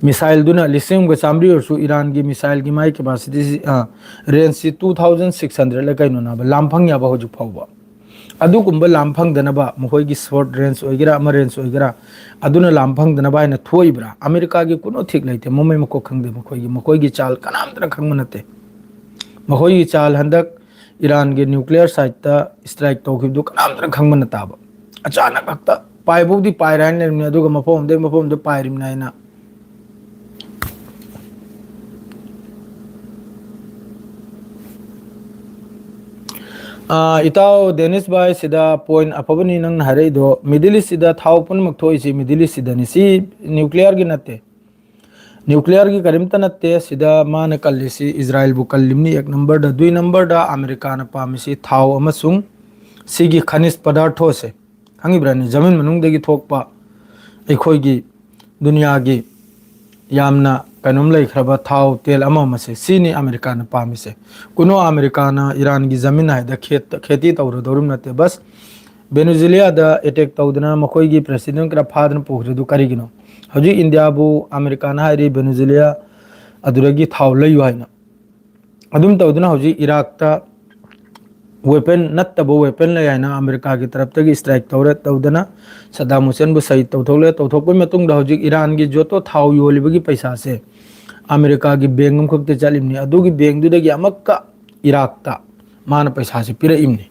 missileꯗꯨꯅ ꯂꯤꯁꯤꯡ ꯑꯃꯒ ꯆꯥꯃꯔꯤ ꯑꯣꯏꯔꯁꯨ, ꯏꯔꯥꯟꯒꯤ missileꯒꯤ ꯃꯥꯒꯤ capacityꯁꯤ, ꯑ, rangeꯁꯤ two thousand six hundredꯂ ꯀꯩꯅꯣꯅꯦꯕ, ꯂꯥꯝꯐꯪ ꯌꯥꯕ ꯍꯧꯖꯤꯛ ꯐꯥꯎꯕ꯫ ꯑꯗꯨꯒꯨꯝꯕ ꯂꯥꯝꯐꯪꯗꯅꯕ ꯃꯈꯣꯏꯒꯤ short range ꯑꯣꯏꯒꯦꯔꯥ, ꯑꯃ range ꯑꯣꯏꯒꯦꯔꯥ, ꯑꯗꯨꯅ ꯂꯥꯝꯐꯪꯗꯅꯕ ꯍꯥꯏꯅ ꯊꯣꯛꯏꯕ꯭ꯔꯥ? ꯑꯃꯦꯔꯤꯀꯥꯒꯤ ꯀꯨꯅꯣ ꯊꯤꯛ ꯂꯩꯇꯦ, ꯃꯃꯩ ꯃꯀꯣꯛ ꯈꯪꯗꯦ ꯃꯈꯣꯏꯒꯤ꯫ ꯃꯈꯣꯏꯒꯤ ꯆꯥꯜ ꯀꯅꯥꯝꯇꯅ ꯈꯪꯕ ꯅꯠꯇꯦ꯫ ꯃꯈꯣꯏꯒꯤ ꯆꯥꯜ ꯍꯟꯗꯛ ꯏꯔꯥꯟꯒꯤ nuclear siteꯇ strike ꯇꯧꯈꯤꯕꯗꯨ ꯀꯅꯥꯝꯇꯅ ꯈꯪꯕ ꯅꯠꯇꯕ꯫ ꯑꯆꯥꯅꯛ ꯍꯦꯛꯇ ꯄꯥꯏꯕꯕꯨꯗꯤ ꯄꯥꯏꯔꯦ ꯍꯥꯏꯅ ꯂꯩꯔꯝꯃꯤ, ꯑꯗꯨꯒ ꯃꯐꯝ ꯑꯃꯗꯒꯤ ꯃꯐꯝ ꯑꯃꯗ ꯄꯥꯏꯔꯤꯕꯅꯤ ꯍꯥꯏꯅ꯫ ꯑꯥ, ꯏꯇꯥꯎ ꯗꯦꯅꯤꯁ ꯚꯥꯏ, ꯁꯤꯗ point ꯑꯐꯕꯅꯤ ꯅꯪꯅ ꯍꯥꯏꯔꯛꯏꯗꯣ꯫ Middle Eastꯁꯤꯗ ꯊꯥꯎ ꯄꯨꯝꯅꯃꯛ ꯊꯣꯛꯏꯁꯤ Middle Eastꯁꯤꯗꯅꯤ꯫ ꯁꯤ nuclearꯒꯤ ꯅꯠꯇꯦ, nuclearꯒꯤ ꯀꯔꯤꯝꯇ ꯅꯠꯇꯦ꯫ ꯁꯤꯗ ꯃꯥꯅ ꯀꯜꯂꯤꯁꯤ ꯏꯖꯔꯥꯏꯜꯕꯨ ꯀꯜꯂꯤꯕꯅꯤ ꯑꯦꯛ numberꯗ꯫ ꯗꯨꯏ numberꯗ ꯑꯃꯦꯔꯤꯀꯥꯅ ꯄꯥꯝꯃꯤꯁꯤ ꯊꯥꯎ ꯑꯃꯁꯨꯡ ꯁꯤꯒꯤ ꯈꯅꯤꯖ ꯄꯗꯥꯔꯊꯣꯁꯦ, ꯈꯪꯉꯤꯕ꯭ꯔꯥꯅꯦ? ꯖꯃꯤꯟ ꯃꯅꯨꯡꯗꯒꯤ ꯊꯣꯛꯄ ꯑꯩꯈꯣꯏꯒꯤ ꯗꯨꯅꯤꯌꯥꯒꯤ ꯌꯥꯝꯅ ꯀꯩꯅꯣꯝ ꯂꯩꯈ꯭ꯔꯕ ꯊꯥꯎ, ꯇꯦꯜ ꯑꯃ ꯑꯃꯁꯦ, ꯁꯤꯅꯤ ꯑꯃꯦꯔꯤꯀꯥꯅ ꯄꯥꯝꯃꯤꯁꯦ꯫ ꯀꯨꯅꯣ ꯑꯃꯦꯔꯤꯀꯥꯅ ꯏꯔꯥꯟꯒꯤ ꯖꯃꯤꯟ ꯍꯥꯏꯗ ꯈꯦꯠ-, ꯈꯦꯇꯤ ꯇꯧꯔꯗꯧꯔꯤꯕ ꯅꯠꯇꯦ꯫ ꯕꯁ ꯚꯦꯅꯦꯖꯨꯂꯤꯌꯥꯗ attack ꯇꯧꯗꯅ ꯃꯈꯣꯏꯒꯤ president ꯈꯔ ꯐꯥꯗꯅ ꯄꯨꯈ꯭ꯔꯤꯗꯨ ꯀꯔꯤꯒꯤꯅꯣ? ꯍꯧꯖꯤꯛ ꯏꯟꯗꯤꯌꯥꯕꯨ ꯑꯃꯦꯔꯤꯀꯥꯅ ꯍꯥꯏꯔꯤ ꯚꯦꯅꯦꯖꯨꯂꯤꯌꯥ ꯑꯗꯨꯗꯒꯤ ꯊꯥꯎ ꯂꯩꯌꯨ ꯍꯥꯏꯅ꯫ ꯑꯗꯨꯝ ꯇꯧꯗꯨꯅ ꯍꯧꯖꯤꯛ ꯏꯔꯥꯛꯇ weapon, ꯅꯠꯇꯕ weapon ꯂꯩ ꯍꯥꯏꯅ ꯑꯃꯦꯔꯤꯀꯥꯒꯤ ꯇꯔꯞꯇꯒꯤ strike ꯇꯧꯔꯦ꯫ ꯇꯧꯗꯅ ꯁꯗꯥꯝ ꯍꯨꯁꯦꯟꯕꯨ ꯁꯍꯤꯗ ꯇꯧꯊꯣꯛꯂꯦ꯫ ꯇꯧꯊꯣꯛꯄꯒꯤ ꯃꯇꯨꯡꯗ ꯍꯧꯖꯤꯛ ꯏꯔꯥꯟꯒꯤ ꯖꯣꯇꯣ ꯊꯥꯎ ꯌꯣꯜꯂꯤꯕꯒꯤ ꯄꯩꯁꯥꯁꯦ ꯑꯃꯦꯔꯤꯀꯥꯒꯤ bank ꯑꯃꯈꯛꯇ ꯆꯠꯂꯤꯕꯅꯤ꯫ ꯑꯗꯨꯒꯤ bankꯗꯨꯗꯒꯤ ꯑꯃꯨꯛꯀ ꯏꯔꯥꯛꯇ ꯃꯥꯅ ꯄꯩꯁꯥꯁꯦ ꯄꯤꯔꯛꯏꯕꯅꯤ꯫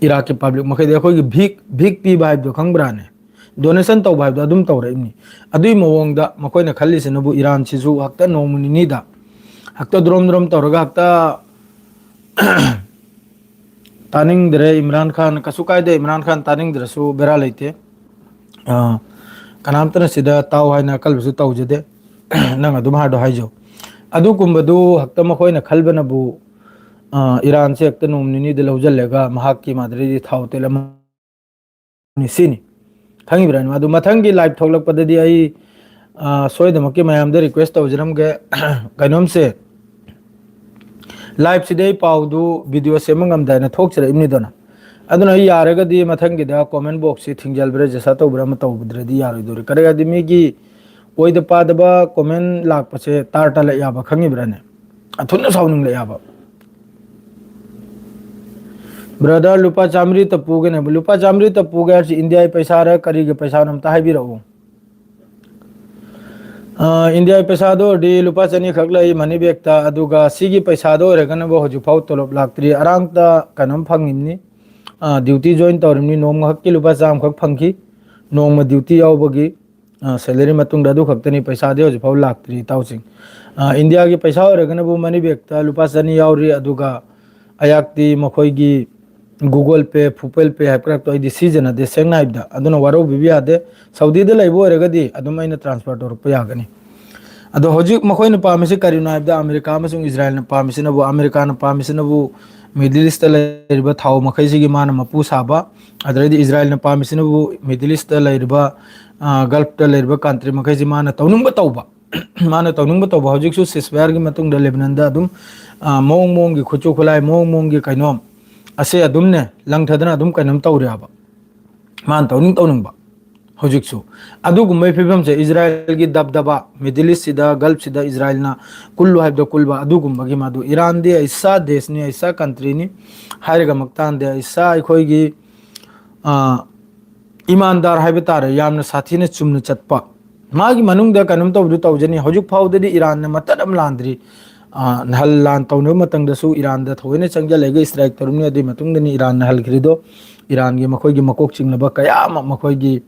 ꯏꯔꯥꯛꯀꯤ public ꯃꯈꯩꯗ ꯑꯩꯈꯣꯏꯒꯤ ꯚꯤꯛ, ꯚꯤꯛ ꯄꯤꯕ ꯍꯥꯏꯕꯗꯣ ꯈꯪꯕ꯭ꯔꯥꯅꯦ? Donation ꯇꯧꯕ ꯍꯥꯏꯕꯗꯣ ꯑꯗꯨꯝ ꯇꯧꯔꯛꯏꯕꯅꯤ꯫ ꯑꯗꯨꯒꯤ ꯃꯑꯣꯡꯗ ꯃꯈꯣꯏꯅ ꯈꯜꯂꯤꯁꯤꯅꯕꯨ ꯏꯔꯥꯟꯁꯤꯁꯨ ꯍꯦꯛꯇ ꯅꯣꯡꯃ ꯅꯤꯅꯤꯗ ꯍꯦꯛꯇ ꯗ꯭ꯔꯣꯝ ꯗ꯭ꯔꯣꯝ ꯇꯧꯔꯒ ꯍꯦꯛꯇ ꯇꯥꯅꯤꯡꯗ꯭ꯔꯦ ꯏꯝꯔꯥꯟ ꯈꯥꯟ, ꯀꯩꯁꯨ ꯀꯥꯏꯗꯦ, ꯏꯝꯔꯥꯟ ꯈꯥꯟ ꯇꯥꯅꯤꯡꯗ꯭ꯔꯁꯨ ꯕꯦꯔꯥ ꯂꯩꯇꯦ꯫ ꯑ, ꯀꯅꯥꯝꯇꯅ ꯁꯤꯗ ꯇꯥꯎ ꯍꯥꯏꯅ ꯑꯀꯜꯕꯁꯨ ꯇꯧꯖꯗꯦ꯫ ꯅꯪ ꯑꯗꯨꯝ ꯍꯥꯏꯗꯣ ꯍꯥꯏꯖꯧ꯫ ꯑꯗꯨꯒꯨꯝꯕꯗꯨ ꯍꯦꯛꯇ ꯃꯈꯣꯏꯅ ꯈꯜꯕꯅꯕꯨ, ꯑ, ꯏꯔꯥꯟꯁꯦ ꯍꯦꯛꯇ ꯅꯣꯡ ꯅꯤꯅꯤꯗ ꯂꯧꯁꯤꯜꯂꯒ ꯃꯍꯥꯛꯀꯤ ꯃꯥꯗꯔꯤꯗꯤ ꯊꯥꯎ ꯇꯩꯔꯝꯃꯅꯤ ꯁꯤꯅꯤ꯫ ꯈꯪꯉꯤꯕ꯭ꯔꯥ? ꯑꯗꯨ ꯃꯊꯪꯒꯤ live ꯊꯣꯛꯂꯛꯄꯗꯗꯤ ꯑꯩ, ꯑ, ꯁꯣꯏꯗꯃꯛꯀꯤ ꯃꯌꯥꯝꯗ request ꯇꯧꯖꯔꯝꯒꯦ꯫ ꯀꯩꯅꯣꯝꯁꯦ, live ꯁꯤꯗꯤ ꯑꯩ ꯄꯥꯎꯗꯨ video ꯁꯦꯝꯕ ꯉꯝꯗꯥꯏꯅ ꯊꯣꯛꯆꯔꯛꯏꯕꯅꯤꯗꯅ꯫ ꯑꯗꯨꯅ ꯑꯩ ꯌꯥꯔꯒꯗꯤ ꯃꯊꯪꯒꯤꯗ comment box ꯁꯤ ꯊꯤꯡꯖꯤꯜꯕ꯭ꯔꯥ, ꯖꯦꯁꯥ ꯇꯧꯕ꯭ꯔꯥ ꯑꯃ ꯇꯧꯕꯗ꯭ꯔꯗꯤ ꯌꯥꯔꯣꯏꯗꯧꯔꯤ꯫ ꯀꯔꯤ ꯍꯥꯏꯗꯤ ꯃꯤꯒꯤ ꯑꯣꯏꯗ ꯄꯥꯗꯕ comment ꯂꯥꯛꯄꯁꯦ ꯇꯥꯔ ꯇꯥꯜꯂꯛ ꯌꯥꯕ ꯈꯪꯉꯤꯕ꯭ꯔꯥꯅꯦ? ꯑꯊꯨꯅ ꯁꯥꯎꯅꯤꯡꯂꯛ ꯌꯥꯕ꯫ Brother, ꯂꯨꯄꯥ ꯆꯥꯃꯔꯤ ꯇꯞꯄꯨꯒꯦꯅꯦꯕ꯫ ꯂꯨꯄꯥ ꯆꯥꯃꯔꯤ ꯇꯞꯄꯨꯒꯦ ꯍꯥꯏꯔꯁꯤ ꯏꯟꯗꯤꯌꯥꯒꯤ ꯄꯩꯁꯥꯔ ꯀꯔꯤꯒꯤ ꯄꯩꯁꯥꯅꯣ ꯑꯝꯇ ꯍꯥꯏꯕꯤꯔꯛꯎ꯫ ꯑ, ꯏꯟꯗꯤꯌꯥꯒꯤ ꯄꯩꯁꯥꯗꯣ ꯑꯣꯏꯔꯗꯤ ꯂꯨꯄꯥ ꯆꯅꯤ ꯈꯛ ꯂꯩ money bag ꯇ, ꯑꯗꯨꯒ ꯁꯤꯒꯤ ꯄꯩꯁꯥꯗꯣ ꯑꯣꯏꯔꯒꯅꯕꯨ ꯍꯧꯖꯤꯛꯐꯥꯎ ꯇꯣꯂꯣꯞ ꯂꯥꯛꯇ꯭ꯔꯤ꯫ ꯑꯔꯥꯡꯇ ꯀꯩꯅꯣꯝ ꯐꯪꯉꯤꯕꯅꯤ, ꯑ, duty join ꯇꯧꯔꯤꯕꯅꯤ, ꯅꯣꯡꯃꯈꯛꯀꯤ ꯂꯨꯄꯥ ꯆꯥꯝꯃꯈꯛ ꯐꯪꯈꯤ, ꯅꯣꯡꯃ duty ꯌꯥꯎꯕꯒꯤ, ꯑ, salary ꯃꯇꯨꯡꯗ꯫ ꯑꯗꯨ ꯈꯛꯇꯅꯤ, ꯄꯩꯁꯥꯗꯤ ꯍꯧꯖꯤꯛꯐꯥꯎ ꯂꯥꯛꯇ꯭ꯔꯤ ꯏꯇꯥꯎꯁꯤꯡ꯫ ꯑ, ꯏꯟꯗꯤꯌꯥꯒꯤ ꯄꯩꯁꯥ ꯑꯣꯏꯔꯒꯅꯕꯨ money bag ꯇ ꯂꯨꯄꯥ ꯆꯅꯤ ꯌꯥꯎꯔꯤ, ꯑꯗꯨꯒ ꯑꯩꯍꯥꯛꯇꯤ ꯃꯈꯣꯏꯒꯤ Google Pay, Apple Pay ꯍꯥꯏꯕ ꯈꯔ ꯑꯩꯗꯤ ꯁꯤꯖꯤꯟꯅꯗꯦ, ꯁꯦꯡꯅ ꯍꯥꯏꯕꯗ꯫ ꯑꯗꯨꯅ ꯋꯥꯔꯧꯕꯤꯕ ꯌꯥꯗꯦ꯫ ꯁꯥꯎꯗꯤꯗ ꯂꯩꯕ ꯑꯣꯏꯔꯒꯗꯤ ꯑꯗꯨꯝ ꯑꯩꯅ transfer ꯇꯧꯔꯛꯄ ꯌꯥꯒꯅꯤ꯫ ꯑꯗꯣ ꯍꯧꯖꯤꯛ ꯃꯈꯣꯏꯅ ꯄꯥꯝꯃꯤꯁꯤ ꯀꯔꯤꯅꯣ ꯍꯥꯏꯕꯗ, ꯑꯃꯦꯔꯤꯀꯥ ꯑꯃꯁꯨꯡ ꯏꯖꯔꯥꯏꯜꯅ ꯄꯥꯝꯃꯤꯁꯤꯅꯕꯨ, ꯑꯃꯦꯔꯤꯀꯥꯅ ꯄꯥꯝꯃꯤꯁꯤꯅꯕꯨ Middle East ꯇ ꯂꯩꯔꯤꯕ ꯊꯥꯎ ꯃꯈꯩꯁꯤꯒꯤ ꯃꯥꯅ ꯃꯄꯨ ꯁꯥꯕ, ꯑꯗꯨꯗꯩꯗꯤ ꯏꯖꯔꯥꯏꯜꯅ ꯄꯥꯝꯃꯤꯁꯤꯅꯕꯨ Middle East ꯇ ꯂꯩꯔꯤꯕ, ꯑ, Gulf ꯇ ꯂꯩꯔꯤꯕ country ꯃꯈꯩꯁꯤ ꯃꯥꯅ ꯇꯧꯅꯤꯡꯕ ꯇꯧꯕ꯫ ꯃꯥꯅ ꯇꯧꯅꯤꯡꯕ ꯇꯧꯕ꯫ ꯍꯧꯖꯤꯛꯁꯨ ceasefire ꯒꯤ ꯃꯇꯨꯡꯗ ꯂꯦꯕꯅꯟꯗ ꯑꯗꯨꯝ, ꯑ, ꯃꯑꯣꯡ ꯃꯑꯣꯡꯒꯤ ꯈꯨꯠꯁꯨ ꯈꯨꯠꯂꯥꯏ, ꯃꯑꯣꯡ ꯃꯑꯣꯡꯒꯤ ꯀꯩꯅꯣ ꯑꯁꯦ ꯑꯗꯨꯝꯅꯦ ꯂꯪꯊꯗꯅ ꯑꯗꯨꯝ ꯀꯩꯅꯣꯝ ꯇꯧꯔꯤꯑꯕ꯫ ꯃꯥꯅ ꯇꯧꯅꯤꯡ ꯇꯧꯅꯤꯡꯕ ꯍꯧꯖꯤꯛꯁꯨ꯫ ꯑꯗꯨꯒꯨꯝꯕꯒꯤ ꯐꯤꯕꯝꯁꯦ ꯏꯖꯔꯥꯏꯜꯒꯤ ꯗꯕꯗꯕꯥ, Middle East ꯁꯤꯗ, Gulf ꯁꯤꯗ ꯏꯖꯔꯥꯏꯜꯅ ꯀꯨꯜꯂꯨ ꯍꯥꯏꯕꯗꯣ ꯀꯨꯜꯕ, ꯑꯗꯨꯒꯨꯝꯕꯒꯤ ꯃꯗꯨ ꯏꯔꯥꯟꯗꯤ ꯑꯩꯁꯥ ꯗꯦꯁꯅꯤ, ꯑꯩꯁꯥ country ꯅꯤ ꯍꯥꯏꯔꯒ ꯃꯛꯇꯥꯟꯗꯦ, ꯑꯩꯁꯥ ꯑꯩꯈꯣꯏꯒꯤ, ꯑ, ꯏꯃꯥꯟꯗꯥꯔ ꯍꯥꯏꯕ ꯇꯥꯔꯦ, ꯌꯥꯝꯅ ꯁꯥꯊꯤꯅ ꯆꯨꯝꯅ ꯆꯠꯄ꯫ ꯃꯥꯒꯤ ꯃꯅꯨꯡꯗ ꯀꯩꯅꯣꯝ ꯇꯧꯕꯗꯨ ꯇꯧꯖꯅꯤ꯫ ꯍꯧꯖꯤꯛ ꯐꯥꯎꯗꯗꯤ ꯏꯔꯥꯟꯅ ꯃꯇꯠ ꯑꯃ ꯂꯥꯟꯗ꯭ꯔꯤ꯫ ꯑ, ꯅꯍꯜ ꯂꯥꯟ ꯇꯧꯅꯕ ꯃꯇꯝꯗꯁꯨ ꯏꯔꯥꯟꯗ ꯊꯑꯣꯏꯅ ꯆꯪꯁꯤꯜꯂꯒ strike ꯇꯧꯔꯝꯃꯤ, ꯑꯗꯨꯒꯤ ꯃꯇꯨꯡꯗꯅꯤ ꯏꯔꯥꯟꯅ ꯍꯜꯈ꯭ꯔꯤꯗꯣ꯫ ꯏꯔꯥꯟꯒꯤ ꯃꯈꯣꯏꯒꯤ ꯃꯀꯣꯛ ꯆꯤꯡꯂꯕ ꯀꯌꯥ ꯑꯃ, ꯃꯈꯣꯏꯒꯤ,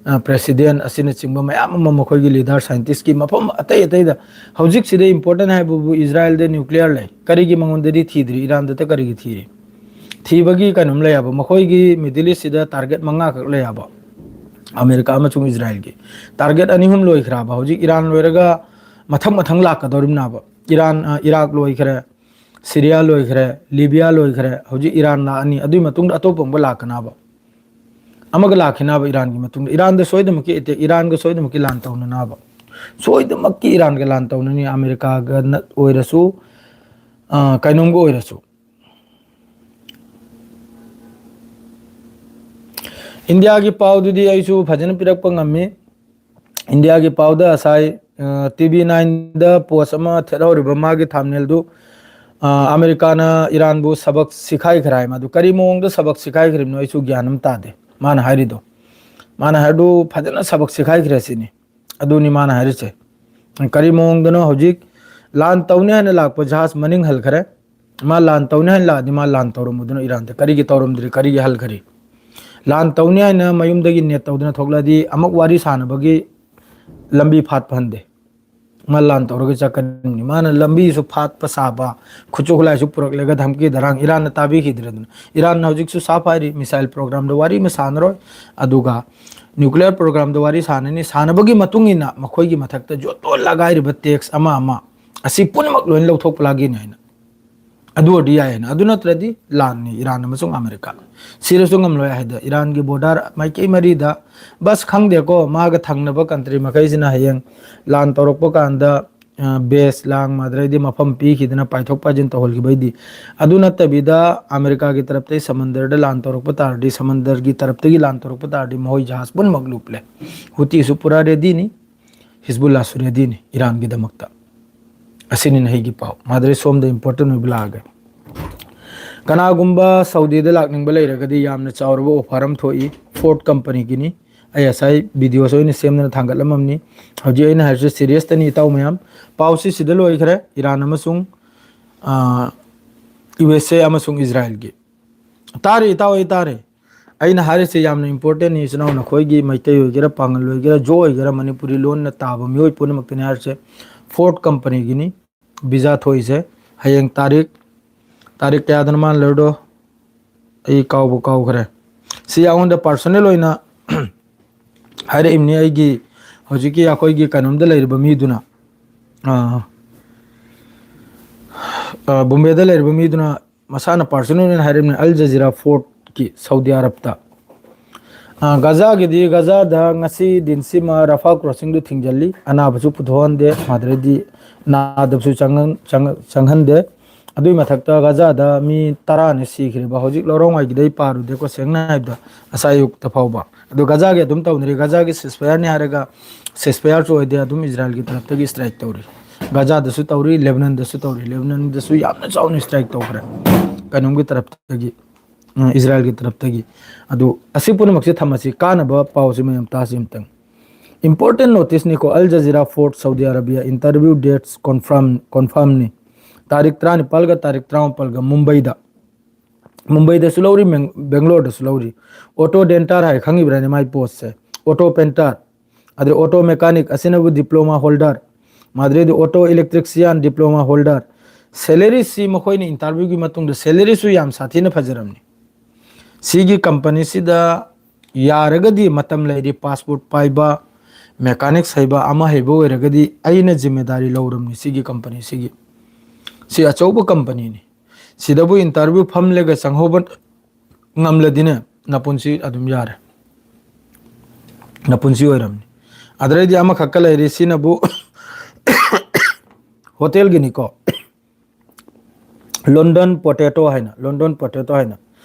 ꯑ, president ꯑꯁꯤꯅꯆꯤꯡꯕ ꯃꯌꯥꯝ ꯑꯃ, ꯃꯈꯣꯏꯒꯤ leader, scientist ꯀꯤ ꯃꯐꯝ ꯑꯇꯩ ꯑꯇꯩꯗ꯫ ꯍꯧꯖꯤꯛꯁꯤꯗ important ꯍꯥꯏꯕꯕꯨ ꯏꯖꯔꯥꯏꯜꯗ nuclear ꯂꯩ꯫ ꯀꯔꯤꯒꯤ ꯃꯉꯣꯟꯗꯗꯤ ꯊꯤꯗ꯭ꯔꯤ? ꯏꯔꯥꯟꯗꯇ ꯀꯔꯤꯒꯤ ꯊꯤꯔꯤ? ꯊꯤꯕꯒꯤ ꯀꯩꯅꯣꯝ ꯂꯩ ꯍꯥꯏꯕ꯫ ꯃꯈꯣꯏꯒꯤ Middle East ꯁꯤꯗ target ꯃꯉꯥꯈꯛ ꯂꯩ ꯍꯥꯏꯕ꯫ ꯑꯃꯦꯔꯤꯀꯥ ꯑꯃꯁꯨꯡ ꯏꯖꯔꯥꯏꯜꯒꯤ target ꯑꯅꯤ ꯑꯍꯨꯝ ꯂꯣꯏꯈ꯭ꯔꯕ꯫ ꯍꯧꯖꯤꯛ ꯏꯔꯥꯟ ꯂꯣꯏꯔꯒ ꯃꯊꯪ ꯃꯊꯪ ꯂꯥꯛꯀꯗꯧꯔꯤꯕꯅꯦꯕ꯫ ꯏꯔꯥꯟ, ꯑ, ꯏꯔꯥꯛ ꯂꯣꯏꯈ꯭ꯔꯦ, ꯁꯤꯔꯤꯌꯥ ꯂꯣꯏꯈ꯭ꯔꯦ, ꯂꯤꯕꯤꯌꯥ ꯂꯣꯏꯈ꯭ꯔꯦ, ꯍꯧꯖꯤꯛ ꯏꯔꯥꯟ ꯂꯥꯛꯑꯅꯤ, ꯑꯗꯨꯒꯤ ꯃꯇꯨꯡꯗ ꯑꯇꯣꯞꯄ ꯑꯃꯒ ꯂꯥꯛꯀꯅꯕ, ꯑꯃꯒ ꯂꯥꯛꯈꯤꯅꯕ ꯏꯔꯥꯟꯒꯤ ꯃꯇꯨꯡꯗ꯫ ꯏꯔꯥꯟꯗ ꯁꯣꯏꯗꯅꯃꯛꯀꯤ attack, ꯏꯔꯥꯟꯒ ꯁꯣꯏꯗꯅꯃꯛꯀꯤ ꯂꯥꯟ ꯇꯧꯅꯅꯕ, ꯁꯣꯏꯗꯅꯃꯛꯀꯤ ꯏꯔꯥꯟꯒ ꯂꯥꯟ ꯇꯧꯅꯅꯤ, ꯑꯃꯦꯔꯤꯀꯥꯒ ꯅꯠ-, ꯑꯣꯏꯔꯁꯨ, ꯑ, ꯀꯩꯅꯣꯝꯒ ꯑꯣꯏꯔꯁꯨ꯫ ꯏꯟꯗꯤꯌꯥꯒꯤ ꯄꯥꯎꯗꯨꯗꯤ ꯑꯩꯁꯨ ꯐꯖꯅ ꯄꯤꯔꯛꯄ ꯉꯝꯃꯤ꯫ ꯏꯟꯗꯤꯌꯥꯒꯤ ꯄꯥꯎꯗ ꯉꯁꯥꯏ, ꯑ, ꯇꯤ ꯚꯤ ꯅꯥꯏꯟꯗ post ꯑꯃ ꯊꯦꯠꯍꯧꯔꯤꯕ ꯃꯥꯒꯤ thumbnailꯗꯨ, ꯑ, "ꯑꯃꯦꯔꯤꯀꯥꯅ ꯏꯔꯥꯟꯕꯨ ꯁꯕꯛ ꯁꯤꯈꯥꯏꯈ꯭ꯔꯦ" ꯍꯥꯏ꯫ ꯃꯗꯨ ꯀꯔꯤ ꯃꯑꯣꯡꯗ ꯁꯕꯛ ꯁꯤꯈꯥꯏꯈ꯭ꯔꯤꯕꯅꯣ ꯑꯩꯁꯨ ꯒ꯭ꯌꯥꯟ ꯑꯃ ꯇꯥꯗꯦ꯫ ꯃꯥꯅ ꯍꯥꯏꯔꯤꯗꯣ, ꯃꯥꯅ ꯍꯥꯏꯔꯤꯗꯨ ꯐꯖꯅ ꯁꯕꯛ ꯁꯤꯈꯥꯏꯈ꯭ꯔꯦ ꯁꯤꯅꯤ꯫ ꯑꯗꯨꯅꯤ ꯃꯥꯅ ꯍꯥꯏꯔꯤꯁꯦ꯫ ꯀꯔꯤ ꯃꯑꯣꯡꯗꯅꯣ, ꯍꯧꯖꯤꯛ ꯂꯥꯟ ꯇꯧꯅꯤ ꯍꯥꯏꯅ ꯂꯥꯛꯄ ꯖꯍꯥꯖ ꯃꯅꯤꯡ ꯍꯜꯈ꯭ꯔꯦ꯫ ꯃꯥ ꯂꯥꯟ ꯇꯧꯅꯤ ꯍꯥꯏꯅ ꯂꯥꯛꯑꯗꯤ ꯃꯥ ꯂꯥꯟ ꯇꯧꯔꯝꯃꯣꯏꯗꯅ ꯏꯔꯥꯟꯗ꯫ ꯀꯔꯤꯒꯤ ꯇꯧꯔꯝꯗ꯭ꯔꯤ, ꯀꯔꯤꯒꯤ ꯍꯜꯈꯔꯤ? ꯂꯥꯟ ꯇꯧꯅꯤ ꯍꯥꯏꯅ ꯃꯌꯨꯝꯗꯒꯤ ꯅꯦꯠ ꯇꯧꯗꯅ ꯊꯣꯛꯂꯛꯑꯗꯤ ꯑꯃꯨꯛ ꯋꯥꯔꯤ ꯁꯥꯟꯅꯕꯒꯤ ꯂꯝꯕꯤ ꯐꯥꯠꯄ ꯍꯟꯗꯦ꯫ ꯃꯥ ꯂꯥꯟ ꯇꯧꯔꯒ ꯆꯠꯀꯅꯤ꯫ ꯃꯥꯅ ꯂꯝꯕꯤꯁꯨ ꯐꯥꯠꯄ ꯁꯥꯕ, ꯈꯨꯠꯁꯨ ꯈꯨꯠꯂꯥꯏꯁꯨ ꯄꯨꯔꯛꯂꯒ ꯙꯝꯀꯤ ꯙꯔꯥꯡ ꯏꯔꯥꯟꯅ ꯇꯥꯕꯤꯈꯤꯗ꯭ꯔꯦꯗꯅ꯫ ꯏꯔꯥꯟꯅ ꯍꯧꯖꯤꯛꯁꯨ ꯁꯥꯐ ꯍꯥꯏꯔꯤ, missile programꯗ ꯋꯥꯔꯤ ꯑꯃ ꯁꯥꯟꯅꯔꯣꯏ, ꯑꯗꯨꯒ nuclear programꯗ ꯋꯥꯔꯤ ꯁꯥꯟꯅꯅꯤ꯫ ꯁꯥꯟꯅꯕꯒꯤ ꯃꯇꯨꯡ ꯏꯟꯅ ꯃꯈꯣꯏꯒꯤ ꯃꯊꯛꯇ ꯖꯣꯇꯣꯟ ꯂꯒꯥꯏꯔꯤꯕ tax ꯑꯃ ꯑꯃ ꯑꯁꯤ ꯄꯨꯝꯅꯃꯛ ꯂꯣꯏꯅ ꯂꯧꯊꯣꯛꯄ ꯂꯥꯒꯤꯅꯤ ꯍꯥꯏꯅ꯫ ꯑꯗꯨ ꯑꯣꯏꯔꯗꯤ ꯌꯥꯏ ꯍꯥꯏꯅ꯫ ꯑꯗꯨ ꯅꯠꯇ꯭ꯔꯗꯤ ꯂꯥꯟꯅꯤ ꯏꯔꯥꯟ ꯑꯃꯁꯨꯡ ꯑꯃꯦꯔꯤꯀꯥ꯫ ꯁꯤꯔꯁꯨ ꯉꯝꯂꯣꯏ ꯍꯥꯏꯗ ꯏꯔꯥꯟꯒꯤ border ꯃꯥꯏꯀꯩ ꯃꯔꯤꯗ꯫ ꯕꯁ ꯈꯪꯗꯦꯀꯣ, ꯃꯥꯒ ꯊꯪꯅꯕ country ꯃꯈꯩꯁꯤꯅ ꯍꯌꯦꯡ ꯂꯥꯟ ꯇꯧꯔꯛꯄ ꯀꯥꯟꯗ, ꯑ, base ꯂꯥꯡ ꯑꯗꯩꯗꯤ ꯃꯐꯝ ꯄꯤꯈꯤꯗꯅ ꯄꯥꯏꯊꯣꯛ ꯄꯥꯏꯁꯤꯟ ꯇꯧꯍꯟꯈꯤꯕꯩꯗꯤ꯫ ꯑꯗꯨ ꯅꯠꯇꯕꯤꯗ ꯑꯃꯦꯔꯤꯀꯥꯒꯤ ꯇꯔꯞꯇꯩ ꯁꯃꯟꯗꯔꯗ ꯂꯥꯟ ꯇꯧꯔꯛꯄ ꯇꯥꯔꯗꯤ, ꯁꯃꯟꯗꯔꯒꯤ ꯇꯔꯞꯇꯒꯤ ꯂꯥꯟ ꯇꯧꯔꯛꯄ ꯇꯥꯔꯗꯤ ꯃꯈꯣꯏ ꯖꯍꯥꯖ ꯄꯨꯝꯅꯃꯛ ꯂꯨꯞꯂꯦ꯫ ꯍꯨꯇꯤꯁꯨ ꯄꯨꯔꯥ readyꯅꯤ, ꯍꯤꯖꯕꯨꯜꯂꯥꯁꯨ readyꯅꯤ ꯏꯔꯥꯟꯒꯤꯗꯃꯛꯇ꯫ ꯑꯁꯤꯅꯤ ꯅꯍꯩꯒꯤ ꯄꯥꯎ꯫ ꯃꯥꯗꯔꯤ ꯁꯣꯝꯗ important ꯑꯣꯏꯕ ꯂꯥꯛꯑꯒꯦ꯫ ꯀꯅꯥꯒꯨꯝꯕ ꯁꯥꯎꯗꯤꯗ ꯂꯥꯛꯅꯤꯡꯕ ꯂꯩꯔꯒꯗꯤ ꯌꯥꯝꯅ ꯆꯥꯎꯔꯕ offer ꯑꯃ ꯊꯣꯛꯏ, Ford companyꯒꯤꯅꯤ꯫ ꯑꯩ ꯉꯁꯥꯏ videoꯁꯨ ꯑꯩꯅ ꯁꯦꯝꯗꯅ ꯊꯥꯡꯒꯠꯂꯝꯃꯝꯅꯤ꯫ ꯍꯧꯖꯤꯛ ꯑꯩꯅ ꯍꯥꯏꯔꯤꯁꯦ seriousꯇꯅꯤ ꯏꯇꯥꯎ ꯃꯌꯥꯝ꯫ ꯄꯥꯎꯁꯤ ꯁꯤꯗ ꯂꯣꯏꯈ꯭ꯔꯦ, ꯏꯔꯥꯟ ꯑꯃꯁꯨꯡ, ꯑ, ꯌꯨ ꯑꯦꯁ ꯑꯦ ꯑꯃꯁꯨꯡ ꯏꯖꯔꯥꯏꯜꯒꯤ꯫ ꯇꯥꯔꯦ ꯏꯇꯥꯎ, ꯑꯩ ꯇꯥꯔꯦ꯫ ꯑꯩꯅ ꯍꯥꯏꯔꯤꯁꯦ ꯌꯥꯝꯅ importantꯅꯤ, ꯏꯆꯤꯟ ꯏꯅꯥꯎ ꯅꯈꯣꯏꯒꯤ ꯃꯩꯇꯩ ꯑꯣꯏꯒꯦꯔꯥ, ꯄꯥꯉꯜ ꯑꯣꯏꯒꯦꯔꯥ, ꯖꯣ ꯑꯣꯏꯒꯦꯔꯥ, ꯃꯅꯤꯄꯨꯔꯤ ꯂꯣꯟꯅ ꯇꯥꯕ ꯃꯤꯑꯣꯏ ꯄꯨꯝꯅꯃꯛꯇꯅꯤ ꯍꯥꯏꯔꯤꯁꯦ꯫ Ford companyꯒꯤꯅꯤ visa ꯊꯣꯛꯏꯁꯦ꯫ ꯍꯌꯦꯡ ꯇꯥꯔꯤꯛ, ꯇꯥꯔꯤꯛ ꯀꯌꯥꯗꯅꯣ ꯃꯥꯅ ꯂꯩꯔꯗꯣ? ꯑꯩ ꯀꯥꯎꯕꯨ ꯀꯥꯎꯈ꯭ꯔꯦ꯫ ꯁꯤ ꯑꯩꯉꯣꯟꯗ personal ꯑꯣꯏꯅ ꯍꯥꯏꯔꯛꯏꯕꯅꯤ ꯑꯩꯒꯤ ꯍꯧꯖꯤꯛꯀꯤ ꯑꯩꯈꯣꯏꯒꯤ ꯀꯩꯅꯣꯝꯗ ꯂꯩꯔꯤꯕ ꯃꯤꯗꯨꯅ꯫ ꯑꯥ, ꯑ, ꯕꯣꯝꯕꯦꯗ ꯂꯩꯔꯤꯕ ꯃꯤꯗꯨꯅ ꯃꯁꯥꯅ personal ꯑꯣꯏꯅ ꯍꯥꯏꯔꯤꯕꯅꯤ, ꯑꯜ ꯖꯖꯤꯔꯥ ꯐꯣꯔꯠꯀꯤ ꯁꯥꯎꯗꯤ ꯑꯔꯕꯇ꯫ ꯑ, ꯒꯖꯥꯒꯤꯗꯤ, ꯒꯖꯥꯗ ꯉꯁꯤ ꯗꯤꯟꯁꯤꯃ ꯔꯐꯥ ꯀ꯭ꯔꯣꯁꯤꯡꯗꯨ ꯊꯤꯡꯖꯤꯜꯂꯤ, ꯑꯅꯥꯕꯁꯨ ꯄꯨꯊꯣꯛꯍꯟꯗꯦ, ꯃꯗꯨꯗꯩꯗꯤ ꯅꯥꯗꯕꯁꯨ ꯆꯪꯍꯟ-, ꯆꯪ-, ꯆꯪꯍꯟꯗꯦ꯫ ꯑꯗꯨꯒꯤ ꯃꯊꯛꯇ ꯒꯖꯥꯗ ꯃꯤ ꯇꯔꯥꯅ ꯁꯤꯈ꯭ꯔꯤꯕ꯫ ꯍꯧꯖꯤꯛ ꯂꯧꯔꯣꯡ ꯋꯥꯏꯒꯤꯗꯩ ꯄꯥꯔꯨꯗꯦꯀꯣ, ꯁꯦꯡꯅ ꯍꯥꯏꯕꯗ, ꯉꯁꯥꯏ ꯑꯌꯨꯛꯇ ꯐꯥꯎꯕ꯫ ꯑꯗꯣ ꯒꯖꯥꯒꯤ ꯑꯗꯨꯝ ꯇꯧꯅꯔꯤ, ꯒꯖꯥꯒꯤ ceasefire ꯅꯤ ꯍꯥꯏꯔꯒ ceasefire ꯁꯨ ꯑꯣꯏꯗꯦ, ꯑꯗꯨꯝ ꯏꯖꯔꯥꯏꯜꯒꯤ ꯇꯔꯞꯇꯒꯤ strike ꯇꯧꯔꯤ꯫ ꯒꯖꯥꯗꯁꯨ ꯇꯧꯔꯤ, ꯂꯦꯕꯅꯟꯗꯁꯨ ꯇꯧꯔꯤ, ꯂꯦꯕꯅꯟꯗꯁꯨ ꯌꯥꯝꯅ ꯆꯥꯎꯅ strike ꯇꯧꯈ꯭ꯔꯦ ꯀꯩꯅꯣꯝꯒꯤ ꯇꯔꯞꯇꯒꯤ, ꯎꯝ, ꯏꯖꯔꯥꯏꯜꯒꯤ ꯇꯔꯞꯇꯒꯤ꯫ ꯑꯗꯨ ꯑꯁꯤ ꯄꯨꯝꯅꯃꯛꯁꯦ ꯊꯝꯃꯁꯤ, ꯀꯥꯟꯅꯕ ꯄꯥꯎꯁꯤ ꯃꯌꯥꯝ ꯇꯥꯁꯤ ꯑꯝꯇꯪ꯫ Important notice ꯅꯤꯀꯣ, Al Jazira for Saudi Arabia interview dates confirm, confirm ꯅꯤ꯫ ꯇꯥꯔꯤꯛ ꯇꯔꯥꯅꯤꯄꯥꯜꯒ ꯇꯥꯔꯤꯛ ꯇꯔꯥꯃꯥꯄꯜꯒ ꯃꯨꯝꯕꯩꯗ, ꯃꯨꯝꯕꯩꯗꯁꯨ ꯂꯧꯔꯤ, ꯃꯦꯡ-, ꯕꯦꯡꯒ꯭ꯂꯣꯔꯗꯁꯨ ꯂꯧꯔꯤ꯫ ꯑꯣꯇꯣ ꯗꯦꯟꯇꯥꯔ ꯍꯥꯏ ꯈꯪꯉꯤꯕ꯭ꯔꯥꯅꯦ ꯃꯥꯏ ꯄꯣꯁꯁꯦ? ꯑꯣꯇꯣ ꯄꯦꯟꯇꯥꯔ, ꯑꯗꯩ ꯑꯣꯇꯣ ꯃꯦꯀꯥꯅꯤꯛ ꯑꯁꯤꯅꯕꯨ diploma holder, ꯃꯗꯨꯗꯩꯗꯤ auto electrician diploma holder꯫ Salary ꯁꯤ ꯃꯈꯣꯏꯅ interview ꯒꯤ ꯃꯇꯨꯡꯗ salary ꯁꯨ ꯌꯥꯝ ꯁꯥꯊꯤꯅ ꯐꯖꯔꯝꯅꯤ꯫ ꯁꯤꯒꯤ company ꯁꯤꯗ ꯌꯥꯔꯒꯗꯤ ꯃꯇꯝ ꯂꯩꯔꯤ, passport ꯄꯥꯏꯕ, mechanics ꯍꯩꯕ ꯑꯃ ꯍꯩꯕ ꯑꯣꯏꯔꯒꯗꯤ ꯑꯩꯅ ꯖꯤꯝꯃꯦꯗꯥꯔꯤ ꯂꯧꯔꯝꯅꯤ ꯁꯤꯒꯤ company ꯁꯤꯒꯤ꯫ ꯁꯤ ꯑꯆꯧꯕ company ꯅꯤ꯫ ꯁꯤꯗꯕꯨ interview ꯐꯝꯂꯒ ꯆꯪꯍꯧꯕ ꯉꯝꯂꯗꯤꯅꯦ, ꯅꯄꯨꯟꯁꯤ ꯑꯗꯨꯝ ꯌꯥꯔꯦ, ꯅꯄꯨꯟꯁꯤ ꯑꯣꯏꯔꯝꯅꯤ꯫ ꯑꯗꯩꯗꯤ ꯑꯃꯈꯛꯀ ꯂꯩꯔꯤ, ꯁꯤꯅꯕꯨ hotel ꯒꯤꯅꯤꯀꯣ, London potato ꯍꯥꯏꯅ, London potato ꯍꯥꯏꯅ꯫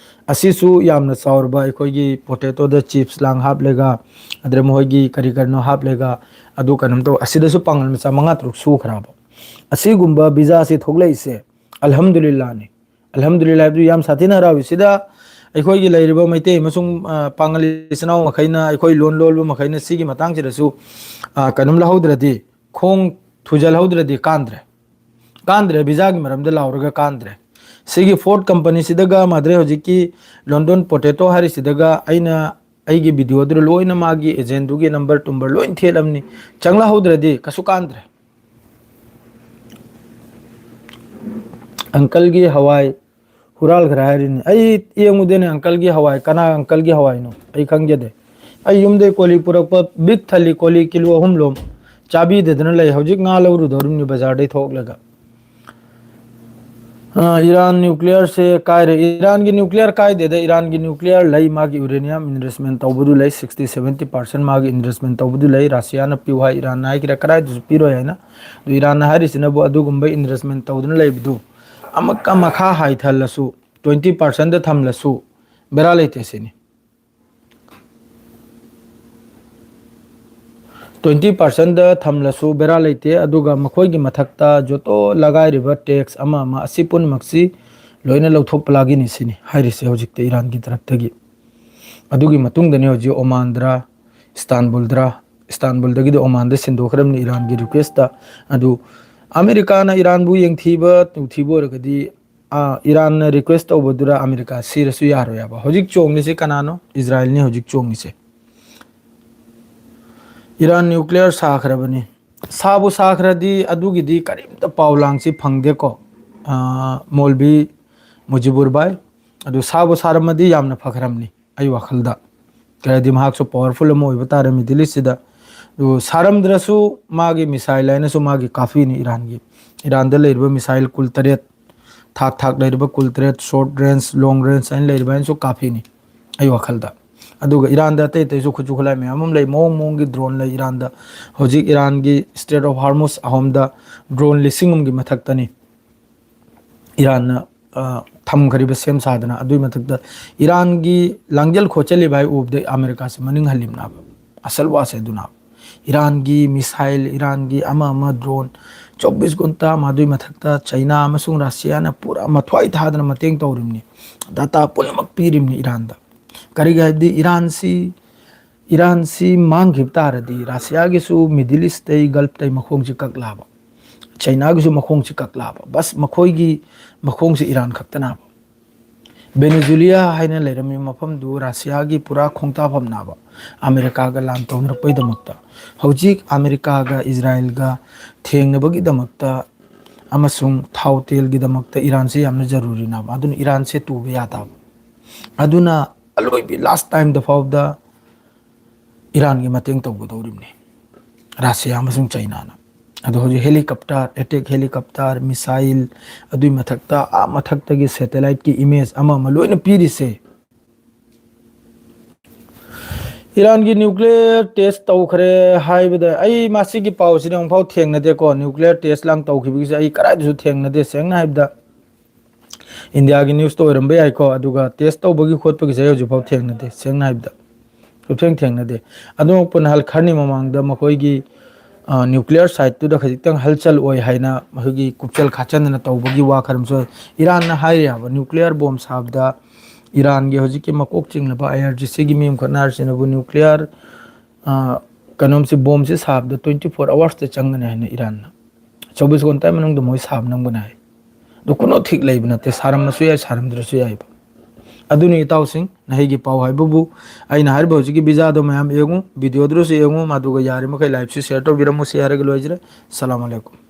ꯑꯁꯤꯁꯨ ꯌꯥꯝꯅ ꯆꯥꯎꯔꯕ ꯑꯩꯈꯣꯏꯒꯤ potato ꯗ chips ꯂꯥꯡ ꯍꯥꯞꯂꯒ, ꯑꯗꯩ ꯃꯈꯣꯏꯒꯤ ꯀꯔꯤ ꯀꯔꯤꯅꯣ ꯍꯥꯞꯂꯒ, ꯑꯗꯨ ꯀꯩꯅꯣꯝ ꯇꯧ, ꯑꯁꯤꯗꯁꯨ ꯄꯥꯡꯒꯜ ꯃꯆꯥ ꯃꯉꯥ ꯇꯔꯨꯛ ꯁꯨꯈ꯭ꯔꯕ꯫ ꯑꯁꯤꯒꯨꯝꯕ visa ꯁꯤ ꯊꯣꯛꯂꯛꯏꯁꯦ ꯑꯜꯍꯝꯗꯨꯂꯤꯜꯂꯥꯅꯤ꯫ ꯑꯜꯍꯝꯗꯨꯂꯤꯜꯂꯥ ꯍꯥꯏꯕꯗꯨ ꯌꯥꯝ ꯁꯥꯊꯤꯅ ꯍꯔꯥꯎꯏ꯫ ꯁꯤꯗ ꯑꯩꯈꯣꯏꯒꯤ ꯂꯩꯔꯤꯕ ꯃꯩꯇꯩ ꯑꯃꯁꯨꯡ, ꯑ, ꯄꯥꯉꯜ ꯏꯆꯤꯟ ꯏꯅꯥꯎ ꯃꯈꯩꯅ, ꯑꯩꯈꯣꯏ ꯂꯣꯟ ꯂꯣꯜꯂꯕ ꯃꯈꯩꯅ ꯁꯤꯒꯤ ꯃꯇꯥꯡꯁꯤꯗꯁꯨ, ꯑ, ꯀꯩꯅꯣꯝ ꯂꯧꯍꯧꯗ꯭ꯔꯗꯤ, ꯈꯣꯡ ꯊꯨꯖꯜꯍꯧꯗ꯭ꯔꯗꯤ ꯀꯥꯟꯗ꯭ꯔꯦ꯫ ꯀꯥꯟꯗ꯭ꯔꯦ, visa ꯒꯤ ꯃꯔꯝꯗ ꯂꯥꯎꯔꯒ ꯀꯥꯟꯗ꯭ꯔꯦ꯫ ꯁꯤꯒꯤ ꯐꯣꯔꯠ company ꯁꯤꯗꯒ ꯃꯥꯗ꯭ꯔꯦ ꯍꯧꯖꯤꯛꯀꯤ London potato ꯍꯥꯏꯔꯤꯁꯤꯗꯒ ꯑꯩꯅ ꯑꯩꯒꯤ video ꯗꯨꯗ ꯂꯣꯏꯅ ꯃꯥꯒꯤ agent ꯗꯨꯒꯤ number ꯇꯨꯝꯕꯔ ꯂꯣꯏ ꯊꯦꯠꯂꯝꯅꯤ꯫ ꯆꯪꯂꯍꯧꯗ꯭ꯔꯗꯤ ꯀꯩꯁꯨ ꯀꯥꯟꯗ꯭ꯔꯦ꯫ Uncle ꯒꯤ ꯍꯋꯥꯏ ꯍꯨꯔꯥꯜꯈ꯭ꯔꯦ ꯍꯥꯏꯔꯤꯅꯤ꯫ ꯑꯩ ꯌꯦꯡꯉꯨꯗꯦꯅꯦ uncle ꯒꯤ ꯍꯋꯥꯏ, ꯀꯅꯥ uncle ꯒꯤ ꯍꯋꯥꯏꯅꯣ ꯑꯩ ꯈꯪꯖꯗꯦ꯫ ꯑꯩ ꯌꯨꯝꯗꯩ ꯀꯣꯂꯤ ꯄꯨꯔꯛꯄ ꯕꯤꯛ ꯊꯜꯂꯤ ꯀꯣꯂꯤ ꯀꯤꯂꯣ ꯑꯍꯨꯝ ꯂꯣꯝ ꯆꯥꯕꯤꯗꯗꯅ ꯂꯩ꯫ ꯍꯧꯖꯤꯛ ꯉꯥ ꯂꯧꯔꯨꯗꯧꯔꯤꯕꯅꯤ ꯕꯖꯥꯔꯗꯩ ꯊꯣꯛꯂꯒ꯫ ꯑ, ꯏꯔꯥꯟ ꯅ꯭ꯌꯨꯀ꯭ꯂꯤꯌꯔꯁꯦ ꯀꯥꯏꯔꯦ꯫ ꯏꯔꯥꯟꯒꯤ ꯅ꯭ꯌꯨꯀ꯭ꯂꯤꯌꯔ ꯀꯥꯏꯗꯦꯗ, ꯏꯔꯥꯟꯒꯤ ꯅ꯭ꯌꯨꯀ꯭ꯂꯤꯌꯔ ꯂꯩ, ꯃꯥꯒꯤ ꯌꯨꯔꯦꯅꯤꯌꯝ ꯏꯟꯚꯦꯁ꯭ꯠꯃꯦꯟ ꯇꯧꯕꯗꯨ ꯂꯩ, ꯁꯤꯛꯁꯇꯤ ꯁꯚꯦꯟꯇꯤ ꯄꯥꯔꯁꯦꯟ ꯃꯥꯒꯤ ꯏꯟꯚꯦꯁ꯭ꯠꯃꯦꯟ ꯇꯧꯕꯗꯨ ꯂꯩ꯫ ꯔꯁꯤꯌꯥꯅ ꯄꯤꯌꯨ ꯍꯥꯏ, ꯏꯔꯥꯟꯅ ꯍꯥꯏꯈ꯭ꯔꯦ ꯀꯗꯥꯏꯗꯁꯨ ꯄꯤꯔꯣꯏ ꯍꯥꯏꯅ꯫ ꯑꯗꯨ ꯏꯔꯥꯟꯅ ꯍꯥꯏꯔꯤꯁꯤꯅꯕꯨ ꯑꯗꯨꯒꯨꯝꯕ ꯏꯟꯚꯦꯁ꯭ꯠꯃꯦꯟ ꯇꯧꯗꯨꯅ ꯂꯩꯕꯗꯨ ꯑꯃꯨꯛꯀ ꯃꯈꯥ ꯍꯥꯏꯊꯍꯜꯂꯁꯨ, ꯇ꯭ꯋꯦꯟꯇꯤ ꯄꯥꯔꯁꯦꯟꯗ ꯊꯝꯂꯁꯨ ꯕꯦꯔꯥ ꯂꯩꯇꯦ ꯁꯤꯅꯤ꯫ ꯇ꯭ꯋꯦꯟꯇꯤ ꯄꯥꯔꯁꯦꯟꯗ ꯊꯝꯂꯁꯨ ꯕꯦꯔꯥ ꯂꯩꯇꯦ, ꯑꯗꯨꯒ ꯃꯈꯣꯏꯒꯤ ꯃꯊꯛꯇ ꯖꯣꯇꯣ ꯂꯒꯥꯏꯔꯤꯕ ꯇꯦꯛꯁ ꯑꯃ ꯑꯃ ꯑꯁꯤ ꯄꯨꯝꯅꯃꯛꯁꯤ ꯂꯣꯏꯅ ꯂꯧꯊꯣꯛꯄ ꯂꯥꯒꯤꯅꯤ ꯁꯤꯅꯤ ꯍꯥꯏꯔꯤꯁꯦ ꯍꯧꯖꯤꯛꯇꯤ ꯏꯔꯥꯟꯒꯤ ꯇꯔꯞꯇꯒꯤ꯫ ꯑꯗꯨꯒꯤ ꯃꯇꯨꯡꯗꯅꯤ ꯍꯧꯖꯤꯛ ꯑꯣꯃꯥꯟꯗ꯭ꯔꯥ, ꯏꯁꯇꯥꯟꯕꯨꯜꯗ꯭ꯔꯥ, ꯏꯁꯇꯥꯟꯕꯨꯜꯗꯒꯤꯗꯤ ꯑꯣꯃꯥꯟꯗ ꯁꯤꯟꯗꯣꯛꯈ꯭ꯔꯕꯅꯤ ꯏꯔꯥꯟꯒꯤ ꯔꯤꯀ꯭ꯋꯦꯁꯇ꯫ ꯑꯗꯨ ꯑꯃꯦꯔꯤꯀꯥꯅ ꯏꯔꯥꯟꯕꯨ ꯌꯦꯡꯊꯤꯕ ꯇꯨꯊꯤꯕ ꯑꯣꯏꯔꯒꯗꯤ, ꯑ, ꯏꯔꯥꯟꯅ ꯔꯤꯀ꯭ꯋꯦꯁ ꯇꯧꯕꯗꯨꯗ ꯑꯃꯦꯔꯤꯀꯥ ꯁꯤꯔꯁꯨ ꯌꯥꯔꯣꯏ ꯍꯥꯏꯕ꯫ ꯍꯧꯖꯤꯛ ꯆꯣꯡꯂꯤꯁꯤ ꯀꯅꯥꯅꯣ? ꯏꯖꯔꯥꯏꯜꯅꯤ ꯍꯧꯖꯤꯛ ꯆꯣꯡꯂꯤꯁꯦ꯫ Iran nuclear ꯁꯥꯈ꯭ꯔꯕꯅꯤ꯫ ꯁꯥꯕꯨ ꯁꯥꯈ꯭ꯔꯗꯤ ꯑꯗꯨꯒꯤꯗꯤ ꯀꯔꯤꯝꯇ ꯄꯥꯎ ꯂꯥꯡꯁꯤ ꯐꯪꯗꯦꯀꯣ, ꯑ, ꯃꯣꯜꯕꯤ ꯃꯨꯖꯤꯕꯨꯔ ꯚꯥꯏ꯫ ꯑꯗꯨ ꯁꯥꯕꯨ ꯁꯥꯔꯝꯃꯗꯤ ꯌꯥꯝꯅ ꯐꯈ꯭ꯔꯕꯅꯤ ꯑꯩ ꯋꯥꯈꯜꯗ꯫ ꯀꯔꯤꯗꯤ ꯃꯍꯥꯛꯁꯨ ꯄꯋꯥꯔꯐꯨꯜ ꯑꯃ ꯑꯣꯏꯕ ꯇꯥꯔꯦ ꯃꯤꯗꯜ ꯏꯁꯁꯤꯗ꯫ ꯑꯗꯨ ꯁꯥꯔꯝꯗ꯭ꯔꯁꯨ ꯃꯥꯒꯤ ꯃꯤꯁꯥꯏꯜ ꯍꯥꯏꯅꯁꯨ ꯃꯥꯒꯤ ꯀꯥꯐꯤꯅꯤ ꯏꯔꯥꯟꯒꯤ꯫ ꯏꯔꯥꯟꯗ ꯂꯩꯔꯤꯕ ꯃꯤꯁꯥꯏꯜ ꯀꯨꯟꯇꯔꯦꯠ, ꯊꯥꯛ ꯊꯥꯛ ꯂꯩꯔꯤꯕ ꯀꯨꯟꯇꯔꯦꯠ, ꯁꯣꯔꯠ ꯔꯦꯟꯖ, ꯂꯣꯡ ꯔꯦꯟꯖ ꯍꯥꯏꯅ ꯂꯩꯔꯤꯕ ꯍꯥꯏꯅꯁꯨ ꯀꯥꯐꯤꯅꯤ ꯑꯩ ꯋꯥꯈꯜꯗ꯫ ꯑꯗꯨꯒ ꯏꯔꯥꯟꯗ ꯑꯇꯩ ꯑꯇꯩꯁꯨ ꯈꯨꯠꯁꯨ ꯈꯨꯠꯂꯥꯏ ꯃꯌꯥꯝ ꯑꯃ ꯂꯩ, ꯃꯑꯣꯡ ꯃꯑꯣꯡꯒꯤ ꯗ꯭ꯔꯣꯟ ꯂꯩ ꯏꯔꯥꯟꯗ꯫ ꯍꯧꯖꯤꯛ ꯏꯔꯥꯟꯒꯤ ꯁ꯭ꯇ꯭ꯔꯦꯠ ꯑꯣꯐ ꯍꯥꯔꯃꯨꯁ ꯑꯍꯨꯝꯗ ꯗ꯭ꯔꯣꯟ ꯂꯤꯁꯤꯡ ꯑꯃꯒꯤ ꯃꯊꯛꯇꯅꯤ ꯏꯔꯥꯟꯅ, ꯑ, ꯊꯝꯈ꯭ꯔꯤꯕ ꯁꯦꯝ ꯁꯥꯗꯅ꯫ ꯑꯗꯨꯒꯤ ꯃꯊꯛꯇ ꯏꯔꯥꯟꯒꯤ ꯂꯥꯡꯖꯦꯜ ꯈꯣꯠꯆꯜꯂꯤꯕ ꯍꯥꯏ ꯎꯕꯗ ꯑꯃꯦꯔꯤꯀꯥꯁꯦ ꯃꯅꯤꯡ ꯍꯜꯂꯤꯕꯅꯦꯕ꯫ ꯑꯁꯜ ꯋꯥꯁꯦ ꯑꯗꯨꯅ ꯏꯔꯥꯟꯒꯤ ꯃꯤꯁꯥꯏꯜ, ꯏꯔꯥꯟꯒꯤ ꯑꯃ ꯑꯃ ꯗ꯭ꯔꯣꯟ, ꯆꯧꯕꯤꯁ ꯒꯨꯟꯇꯥ, ꯃꯗꯨꯒꯤ ꯃꯊꯛꯇ ꯆꯩꯅꯥ ꯑꯃꯁꯨꯡ ꯔꯁꯤꯌꯥꯅ ꯄꯨꯔꯥ ꯃꯊ꯭ꯋꯥꯏ ꯊꯥꯗꯅ ꯃꯇꯦꯡ ꯇꯧꯔꯤꯕꯅꯤ꯫ ꯗꯇꯥ ꯄꯨꯝꯅꯃꯛ ꯄꯤꯔꯤꯕꯅꯤ ꯏꯔꯥꯟꯗ꯫ ꯀꯔꯤꯒꯤ ꯍꯥꯏꯕꯗꯤ ꯏꯔꯥꯟꯁꯤ, ꯏꯔꯥꯟꯁꯤ ꯃꯥꯡꯈꯤꯕ ꯇꯥꯔꯗꯤ ꯔꯁꯤꯌꯥꯒꯤꯁꯨ ꯃꯤꯗꯜ ꯏꯁꯇꯩ, ꯒꯜꯐꯇꯩ ꯃꯈꯣꯡꯁꯤ ꯀꯛꯂꯛꯑꯕ, ꯆꯩꯅꯥꯒꯤꯁꯨ ꯃꯈꯣꯡꯁꯤ ꯀꯛꯂꯛꯑꯕ, ꯕꯁ ꯃꯈꯣꯏꯒꯤ ꯃꯈꯣꯡꯁꯤ ꯏꯔꯥꯟ ꯈꯛꯇꯅꯕ꯫ ꯕꯦꯅꯦꯖꯨꯂꯤꯌꯥ ꯍꯥꯏꯅ ꯂꯩꯔꯝꯃꯤꯕ ꯃꯐꯝꯗꯨ ꯔꯁꯤꯌꯥꯒꯤ ꯄꯨꯔꯥ ꯈꯣꯡꯇꯥꯐꯝꯅꯕ ꯑꯃꯦꯔꯤꯀꯥꯒ ꯂꯥꯟ ꯇꯧꯅꯔꯛꯄꯩꯗꯃꯛꯇ꯫ ꯍꯧꯖꯤꯛ ꯑꯃꯦꯔꯤꯀꯥꯒ ꯏꯖꯔꯥꯏꯜꯒ ꯊꯦꯡꯅꯕꯒꯤꯗꯃꯛꯇ ꯑꯃꯁꯨꯡ ꯊꯥꯎ ꯇꯦꯜꯒꯤꯗꯃꯛꯇ ꯏꯔꯥꯟꯁꯦ ꯌꯥꯝꯅ ꯖꯔꯨꯔꯤꯅꯕ꯫ ꯑꯗꯨꯅ ꯏꯔꯥꯟꯁꯦ ꯇꯨꯕ ꯌꯥꯗꯕ꯫ ꯑꯗꯨꯅ ꯑꯂꯣꯏꯕꯤ ꯂꯥꯁ ꯇꯥꯏꯝꯗ ꯐꯥꯎꯕꯗ ꯏꯔꯥꯟꯒꯤ ꯃꯇꯦꯡ ꯇꯧꯒꯗꯧꯔꯤꯕꯅꯤ ꯔꯁꯤꯌꯥ ꯑꯃꯁꯨꯡ ꯆꯩꯅꯥꯅ꯫ ꯑꯗꯣ ꯍꯧꯖꯤꯛ helicopter, attack helicopter, missile, ꯑꯗꯨꯒꯤ ꯃꯊꯛꯇ, ꯑꯥ ꯃꯊꯛꯇꯒꯤ satelliteꯀꯤ image ꯑꯃ ꯑꯃ ꯂꯣꯏꯅ ꯄꯤꯔꯤꯁꯦ꯫ ꯏꯔꯥꯟꯒꯤ nuclear test ꯇꯧꯈ꯭ꯔꯦ ꯍꯥꯏꯕꯗ, ꯑꯩ ꯃꯁꯤꯒꯤ ꯄꯥꯎꯁꯤꯗꯤ ꯑꯃꯨꯛꯐꯥꯎ ꯊꯦꯡꯅꯗꯦꯀꯣ꯫ Nuclear test ꯂꯥꯡ ꯇꯧꯈꯤꯕꯒꯤꯁꯦ ꯑꯩ ꯀꯗꯥꯏꯗꯁꯨ ꯊꯦꯡꯅꯗꯦ, ꯁꯦꯡꯅ ꯍꯥꯏꯕꯗ꯫ ꯏꯟꯗꯤꯌꯥꯒꯤ newsꯇ ꯑꯣꯏꯔꯝꯕ ꯌꯥꯏꯀꯣ, ꯑꯗꯨꯒ test ꯇꯧꯕꯒꯤ ꯈꯣꯠꯄꯒꯤꯁꯦ ꯑꯩ ꯍꯧꯖꯤꯛꯐꯥꯎ ꯊꯦꯡꯅꯗꯦ, ꯁꯦꯡꯅ ꯍꯥꯏꯕꯗ꯫ ꯁꯨꯛꯊꯦꯡ ꯊꯦꯡꯅꯗꯦ꯫ ꯑꯗꯨꯃꯛꯄꯨ ꯅꯍꯥꯟ ꯈꯔꯅꯤ ꯃꯃꯥꯡꯗ ꯃꯈꯣꯏꯒꯤ, ꯑ, nuclear siteꯇꯨꯗ ꯈꯖꯤꯛꯇꯪ ꯍꯜꯆꯜ ꯑꯣꯏ ꯍꯥꯏꯅ ꯃꯈꯣꯏꯒꯤ ꯀꯨꯞꯆꯜ ꯈꯥꯆꯟꯗꯅ ꯇꯧꯕꯒꯤ ꯋꯥ ꯈꯔ ꯑꯃꯁꯨ ꯂꯩ꯫ ꯏꯔꯥꯟꯅ ꯍꯥꯏꯔꯤꯕ nuclear bomb ꯁꯥꯕꯗ ꯏꯔꯥꯟꯒꯤ ꯍꯧꯖꯤꯛꯀꯤ ꯃꯀꯣꯛ ꯆꯤꯡꯂꯕ IRGCꯒꯤ ꯃꯤ ꯑꯃꯈꯛ ꯅꯥꯔꯁꯤꯅꯕꯨ nuclear, ꯑ, ꯀꯩꯅꯣꯝꯁꯦ, bombꯁꯦ ꯁꯥꯕꯗ twenty four hoursꯇ ꯆꯪꯒꯅꯤ ꯍꯥꯏꯅ ꯏꯔꯥꯟꯅ꯫ ꯆꯧꯕꯤꯁ ꯘꯟꯇꯥ ꯃꯅꯨꯡꯗ ꯃꯣꯏ ꯁꯥꯕ ꯉꯝꯒꯅꯤ ꯍꯥꯏ꯫ ꯑꯗꯨ ꯀꯩꯅꯣ ꯊꯤꯛ ꯂꯩꯕ ꯅꯠꯇꯦ, ꯁꯥꯔꯝꯃꯁꯨ ꯌꯥꯏ, ꯁꯥꯔꯝꯗ꯭ꯔꯁꯨ ꯌꯥꯏꯕ꯫ ꯑꯗꯨꯅꯤ ꯏꯇꯥꯎꯁꯤꯡ, ꯅꯍꯩꯒꯤ ꯄꯥꯎ ꯍꯥꯏꯕꯕꯨ ꯑꯩꯅ ꯍꯥꯏꯔꯤꯕ ꯍꯧꯖꯤꯛꯀꯤ videoꯗꯣ ꯃꯌꯥꯝ ꯌꯦꯡꯉꯨ, videoꯗꯨꯁꯨ ꯌꯦꯡꯉꯨ, ꯑꯗꯨꯒ ꯌꯥꯔꯤꯃꯈꯩ liveꯁꯤ share ꯇꯧꯕꯤꯔꯝꯃꯨ, ꯁꯤ ꯍꯥꯏꯔꯒ ꯂꯣꯏꯖꯔꯦ꯫ ꯑꯁꯂꯥꯃꯨ ꯑꯂꯥꯏꯀꯨꯝ꯫